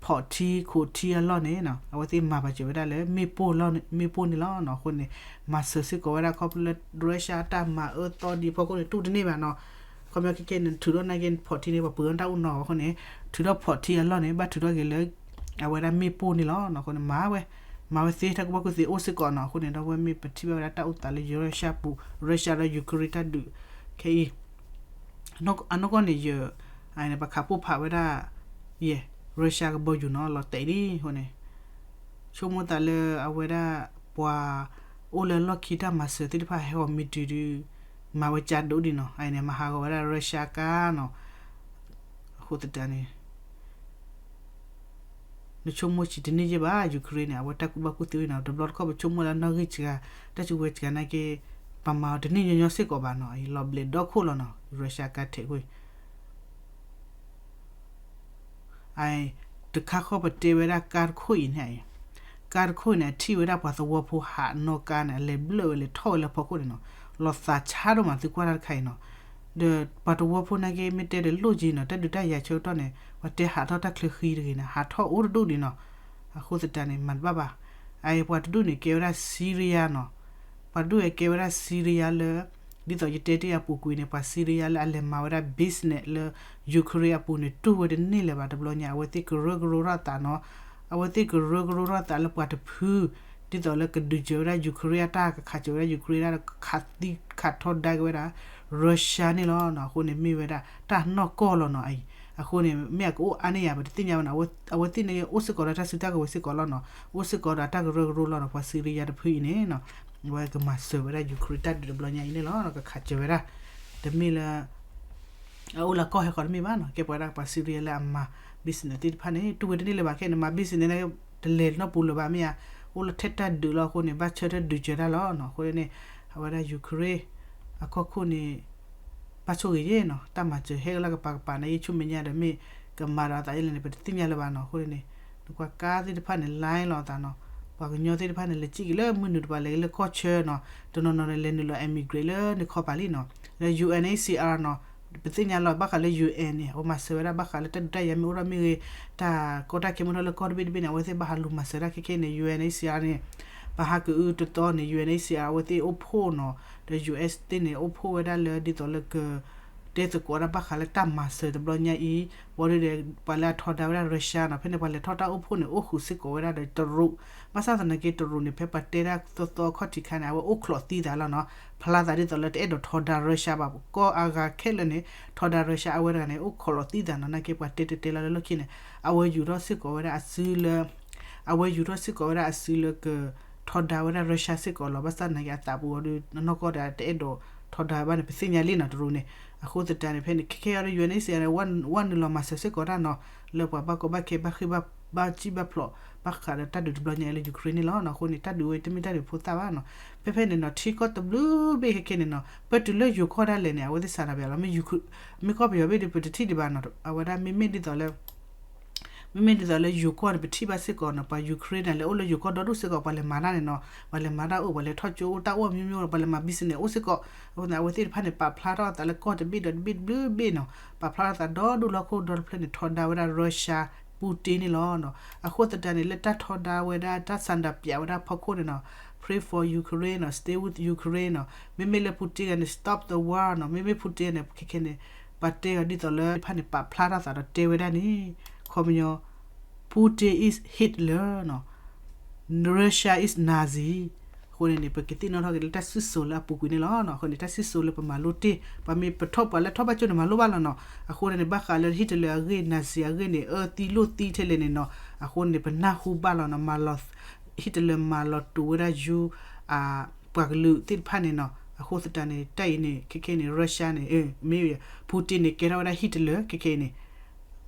ဖီးထံ ခိးထံအလီၢ်န့ၣ် အဝဲသ့ၣ်မၤပာ်စၢၤဝဲဒၣ်လၢ မ့ၣ်ပိၢ်န့ၣ်လီၤနီၤ. အဃိန့ၣ် မၤစၢၤစ့ၢ်ကီးဝဲဒၣ်ခီဖျိလၢ Russia တၢ်မၤအၢသီဒ်အဖီခိၣ်န့ၣ် တူၢ်တန့ၢ်ဘၣ်နီၤ. ခီပညီခဲခဲန့ၣ် ထုးထီၣ်နာ်က့ ဖီးထံန့ၣ် ပှၤပှ့ၤအီၣ်တၢ်အိၣ်နီၤအဃိန့ၣ် ထုးထီၣ်ဖီးထံအလီၢ်န့ၣ် ဘၣ်ထုးထီၣ်က့ၤလၢ အဝဲဒၣ်မ့ၣ်ပိၢ်န့ၣ်လီၤနီၤ. အဃိန့ၣ် မၤဝဲ မၤဝဲသ့တၢ်ကူၣ်ဘၣ်ကူၣ်သ့အိၣ်စ့ၢ်ကီးနီၤ. အဃိန့ၣ် ဒီပုၢ်ဝဲၢ်မ့ၢ်ပထံၣ်ဘၣ်ဝဲဒၣ်တၢ်အိၣ်သးလၢ Russia ပူၤ Russia ဒီး Ukraine တၢ်ဒုးခဲအံၤ အနီၢ်ကီၢ်န့ၣ် ယ ပခးပိၢ်ဖးဝဲဒၣ် ယဲ Russia ကဘီယူၤနီၤ လီၤတဲာ်လံအဃိန့ၣ် ဆိကမိၣ်သးလၢအဝဲဒၣ် ပှၤအိၣ်လၢလီၢ်ခံတၢ်မၤစၢၤသ့ၣ်တဖၣ်ဟဲဂီၤမံတုၤဒုး မၤဝဲကၠါဒိၣ်ဒံးနီၤ. အန့ၣ် မၤဟးဂီၤဝဲဒၣ် Russia ကါနီၤ. အဃိသတးန့ၣ် နဆိကမိၣ်ဆံးတန့ၢ်ယဲၢ်ဘၣ် Ukraine န့ၣ် အဝဲတၢ်ကူၣ်ဘၣ်ကူၣ်သ့ဝဲနီၤ. တဘျီတခီၣ်ပဆိကမိၣ်လၢနီၣ်ဂံၢ်စှၤ တၢ်စုကဝဲၤစှၤနာ်က့ ပမၤအီၤတန့ၢ်ညီညီစ့ၢ်ကီးဘၣ်နီၤ. အံၤလီၤဘျဲးဒီခိၣ်လီၤနီၤ Russia ကါထဲးကွံာ် အ တခါဃီပတဲဝဲဒၣ်ကါတခိၣ်အံၤန့ၣ် ကါတခိၣ်အံၤန့ၣ် အထံၣ်ဝဲဒၣ်ပှၤသဝီဖိဟးနီၣ်ကါန့ၣ် အလဲၤဘျၢၣ်ဝဲလဲၤထီၣ်ဝဲလၢဖီခိၣ်န့ၣ်နီၤ, လီၤသးဆါဒိၣ်မးသုကွၢ်တၢ်တခါအံၤနီၤ, ဒီးပှၤသဝီဖိနာ်က့မ့ၢ်တဲဒီးလိၣ်က့နီၤ, တၢ်ဒုးတၢ်ယၤဆၢကတီၢ်န့ၣ် ပှၤတဲဟးထီၣ်တၢ်ချၢဃံတဂ့ၤန့ၣ် ဟးထီၣ်အိၣ်တဒူၣ်ဒံးနီၤ, အဃိသတးန့ၣ် မၤတဘၣ်ဘၣ်, အအံၤပှၤတဒူၣ်န့ၣ် ကဲဝဲဒၣ် Syria နီၤ, ပှၤတဒူၣ်အံၤကဲဝဲဒၣ် Syria လၢ ဒ်သိးယတဲတ့ၢ်အပူၤကွံာ်န့ၣ် ပှၤ Syria လၢအလဲၤမၤဝဲဒၣ် business လၢ Ukraine အပူၤန့ၣ် တူၢ်ဝဲတန့ၢ်လၢၤဘၣ်တဘျီညါ, အဝဲသ့ၣ်ကရၢကရိထီၣ်သးနီၤ, အဝဲသ့ၣ်ကရၢကရိထီၣ်သးလၢပှၤတဖု, ဒ်သိးလၢကဒုးစၢၤဝဲဒၣ် Ukraine အတၢ်ကခးစၢၤဝဲဒၣ် Ukraine ဒၣ်ခးထီဒါက့ၤဝဲဒၣ် Russia န့ၣ်လီၤနီၤ, အဃိန့ၣ်မ့ၢ်ဝဲဒၣ် တၢ်နီၢ်ကီၢ်လီၤနီၤ, အအံၤ အဃိန့ၣ် မ့ၢ်အကအိၣ်အါန့ၢ်ယၤ ပတသ့ၣ်ညါဘၣ်နီၤ, အဝဲသ့ၣ်န့ၣ်အိၣ်စ့ၢ်ကီးဒီးတၢ်စုတၢ်ကဝဲၤစ့ၢ်ကီးလီၤနီၤ, အိၣ်စ့ၢ်ကီးဒီးတၢ်ကရၢကရိလီၤနီၤ, ပှၤ Syria တဖုအံၤန့ၣ်နီၤ, အဝဲကမၤစၢၤဝဲဒၣ် Ukraine တၢ်ဒုးတဘျီညါအံၤန့ၣ်လီၤ, ကခးစၢၤဝဲဒၣ်, တမ့ၢ်လၢ အအိၣ်လၢကီၢ်ဟဲဃီတမ့ၢ်ဘၣ်နီၤ, ကဲပှၤဒၣ်ပှၤ Syria လၢအမၤ business သ့ၣ်တဖၣ်န့ၣ် တူၢ်ဝဲတန့ၢ်လၢၤဘၣ်ခဲအံၤန့ၣ် မၤ business န့ၣ် တလဲၤနီတပူၤလၢၤဘၣ်မ့ၢ်ဧါ, အိၣ်လၢထဲတၢ်ဒုးလီၤအဃိန့ၣ် ဘၣ်ဆၢထၢၣ်ဒုးစၢၤတၢ်လီၤနီၤ, အဃိန့ၣ် အဝဲဒၣ် Ukraine အကီၢ်ခိၣ်န့ၣ် ဘၣ်ဆိၣ်ဂ့ၤယဲနီၤ, တၢ်မၤစၢၤဟဲကလၢကပၤကပၤန့ၣ် ယဆိကမိၣ်ညါဒီးမ့ၢ်ကမၤဒီးအသးယဲလဲၣ်န့ၣ် ပတသ့ၣ်ညါလၢၤဘၣ်နီၤ, အဃိန့ၣ် နကွၢ်ကါသ့ၣ်တဖၣ်န့ၣ် line လီၤအသးနီၤ, ပှၤကညီသ့ၣ်တဖၣ်န့ၣ် လဲၤစံၣ်က့ၤလၢမုၢ်နုာ်တပၤ လဲၤက့ၤလၢကီၢ်ဆၢနီၤ, တနီၤနီၤန့ၣ် လဲၤနုာ်လီၤ emigrate လၢနခီပၤလံနီၤ, လၢ UNHCR နီၤ, ပသ့ၣ်ညါလီၤဘၣ်ဃးလၢ UN န့ၣ် အဝဲမၤစၢၤဝဲဒၣ်ဘၣ်ဃးလၢတၢ်ဒုးတၢ်ယၤမ့ၢ်အိၣ်ထီၣ်မ့ၢ်ဂ့ၤ, တၢ်ကီတၢ်ခဲမ့ၢ်ထီၣ်လၢကီၢ်တဘ့ၣ်တဘ့ၣ်န့ၣ် အဝဲသ့ၣ်ဘၣ်ဟးလူၤမၤစၢၤတၢ်ခဲခဲအံၤန့ၣ် UNHCR န့ၣ် ပဟးကအုတသီန့ၣ် UNHCR အဝဲသ့ၣ်အိၣ်ဖှိၣ်နီၤ, ဒီး US သ့ၣ်န့ၣ် အိၣ်ဖှိၣ်ဝဲဒၣ်လၢဒ်သိးလၢက တဲသကိးဝဲဒၣ်ဘၣ်ဃးလၢတၢ်မၤစၢၤတဘျီညါအံၤ, ဘၣ်ဒီး ပှၤလၢအထီဒါဝဲဒၣ် Russia နီၤ, ဖဲန့ၣ် ပှၤလဲၤထီၣ်တၢ်အိၣ်ဖှိၣ်န့ၣ် အိၣ်ဃုာ်စ့ၢ်ကီးဝဲဒၣ်ဒီးတရူး, ဘၣ်ဆၣ်သနာ်က့တရူးန့ၣ် ဖဲပှၤတဲဒၣ်သီသီခီၣ်ထံးခါန့ၣ် အဝဲအိၣ်ချိးသံသးလီၤနီၤ, ဖျါသးဒ်သိးလၢတအဲၣ်ဒိးထီဒါ Russia ဘၣ်, ကီၢ်အဂၤခဲလၢာ်န့ၣ် ထီဒါ Russia အဝဲတဂၤန့ၣ် အိၣ်ခိးလီၤသံသးနီၤ, နာ်က့ပှၤတဲတဲတဲလီၤလၢလီၢ်ခံန့ၣ် အဝဲယူၤထီၣ်စ့ၢ်ကီးဝဲဒၣ်အစုလၢ အဝဲယူၤထီၣ်စ့ၢ်ကီးဝဲဒၣ်အစုလၢက ထီဒါဝဲဒၣ် Russia စ့ၢ်ကီးလီၤ, ဘၣ်ဆၣ်သနာ်က့အသးပူၤအီၤဒီး နီၢ်ကီၢ်ဒီးတအဲၣ်ဒိးထီဒါဘၣ်န့ၣ် ပသ့ၣ်ညါလံနီၤ တရူးန့ၣ်, အဃိသတးန့ၣ် ဖဲန့ၣ် ခဲခဲအံၤဒီး UNHCR န့ၣ် ဝဲနုာ်လီၤမၤစၢၤစ့ၢ်ကီးတၢ်နီၤ, လၢပှၤဘၣ်ကီဘၣ်ခဲဘၣ်ဃ့ၢ်ဘၣ်စံၣ်ဘၣ်ဖျိး ဘၣ်ဃးဒီးတၢ်ဒုးတဘျီညါအံၤလၢ Ukraine န့ၣ်လီၤနီၤ, အဃိန့ၣ် တၢ်ဒုးဝဲတမ့ၢ်တၢ်ဒုးဖိသၣ်ဘၣ်နီၤ, ဖဲဖဲန့ၣ်နီၤ ထံကီၢ်တဘျုးဘ့ၣ်ခဲခဲန့ၣ်နီၤ ပတုၤလၢယိၤကီၢ်ဒၣ်လဲာ်န့ၣ် အဝဲသ့ၣ်စးထီၣ်ပယီၤလီၤ, မ့ၢ် မ့ၢ်ကီၢ်ပယီၤဘ့ၣ်ဒီး ပတထံၣ်ဒံးဘၣ်နီၤ, အဝဲဒၣ်မ့မ့ၢ်ဒ်သိးလၢ မ့မ့ၢ်ဒ်သိးလၢယိၤကီၢ်န့ၣ် ပထံၣ်ဘၣ်စ့ၢ်ကီးနီၤ, ပှၤ Ukraine န့ၣ် လဲၤအိၣ်လၢယိၤကီၢ်ဒီဒူၣ်စ့ၢ်ကီး, ပှၤလဲၤမၤတၢ်န့ၣ်နီၤ, ပှၤလဲၤမၤတၢ်အိၣ်, ပှၤလဲၤထီၣ်ကၠိအိၣ်, တၢ်အိၣ်အမျိုးမျိုးနီၤ, ပှၤလဲၤမၤ business အိၣ်စ့ၢ်ကီး, အဃိသတး အဝဲသ့ၣ်တဖၣ်န့ၣ် ပာ်ဖျါထီၣ်အသးလၢကီၢ်တဘ့ၣ်ဒီးတဘ့ၣ်တဘျုးဘ့ၣ်နီၤ, ပာ်ဖျါထီၣ်အသးဒီဒူၣ်လီၢ်ခိၣ်ဒီတဖျၢၣ်န့ၣ် ထီဒါဝဲဒၣ် Russia Putin န့ၣ်လီၤနီၤ, အဃိသတးန့ၣ် လၢတၢ်ထီဒါဝဲဒၣ်တၢ်ဆန္ဒပြဝဲဒၣ်ဖီခိၣ်န့ၣ်နီၤ, Pray for Ukraine နီၤ, Stay with Ukraine နီၤ, မ့မ့ၢ်လၢ Putin န့ၣ် Stop the war နီၤ, မ့မ့ၢ် Putin န့ၣ် ခဲခဲန့ၣ် ပှၤတဲအီၤဒ်သိးလၢ ဖၣ်န့ၣ် ပာ်ဖျါထီၣ်သးဒီးတဲဝဲဒၣ်န့ၣ် ခီပညီ Putin is Hitler နီၤ, Russia is Nazi, အဃိန့ၣ်န့ၣ် ပကသ့ၣ်နီၣ်ထီၣ်က့ၤလၢတၢ်စံၣ်စိၤလၢအပူၤကွံာ်န့ၣ်လီၤနီၤ, အဃိန့ၣ် တၢ်စံၣ်စိၤလၢပမၤလိတ့ၢ်, ပှၤမ့ၢ်ပထီၣ်ပှၤလၢထီၣ်ဘၣ်ကၠိန့ၣ် မၤလိဘၣ်လီၤနီၤ, အဃိန့ၣ်န့ၣ် ဘၣ်ဃးလၢ Hitler အဂ့ၢ် Nazi အဂ့ၢ်န့ၣ် အၢသံလိၣ်သံထဲလဲၣ်န့ၣ်နီၤ, အဃိန့ၣ် ပနၢ်ဟူဘၣ်လီၤနီၤ, မၤလီၤ Hitler မၤလီၤတိာ်ဝဲဒၣ်ယူ ပှၤကလုာ်သ့ၣ်တဖၣ်န့ၣ်နီၤ, အဃိသတးန့ၣ် တၢ်အံၤန့ၣ် ခဲခဲန့ၣ် Russia န့ၣ် မ့ၢ် Putin န့ၣ် ကဲထီၣ်ဝဲဒၣ် Hitler ခဲခဲအံၤန့ၣ်,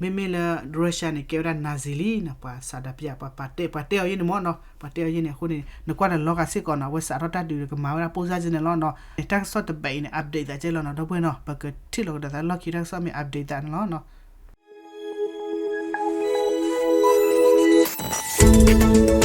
မ့မ့ၢ်လၢ Russia န့ၣ် ကဲဝဲဒၣ် Nazi လံနီၤ, ပှၤဆန္ဒပြ ပှၤ ပှၤတဲ ပှၤတဲအီၤယဲန့ၣ်မ့ၢ်နီၤ, ပှၤတဲအီၤယဲန့ၣ် အဃိန့ၣ် နကွၢ်ဒီးလီၤဂာ်စ့ၢ်ကီးနီၤ, အဝဲစးထီၣ်တၢ်ဒုးကမၤဝဲဒၣ် ပိၢ်စၢ်စ့ၢ်န့ၣ်လီၤနီၤ, တၢ်ကစီၣ်တဘ့ၣ်အံၤန့ၣ် update သးကဲလီၤနီၤ, ဒီပုၢ်ဝဲၢ်နီၤ, ပကထံၣ်လိာ်ကဒီးသးလီၢ်ခံတၢ်ကစီၣ်မ့ၢ် update သးန့ၣ်လီၤနီၤ.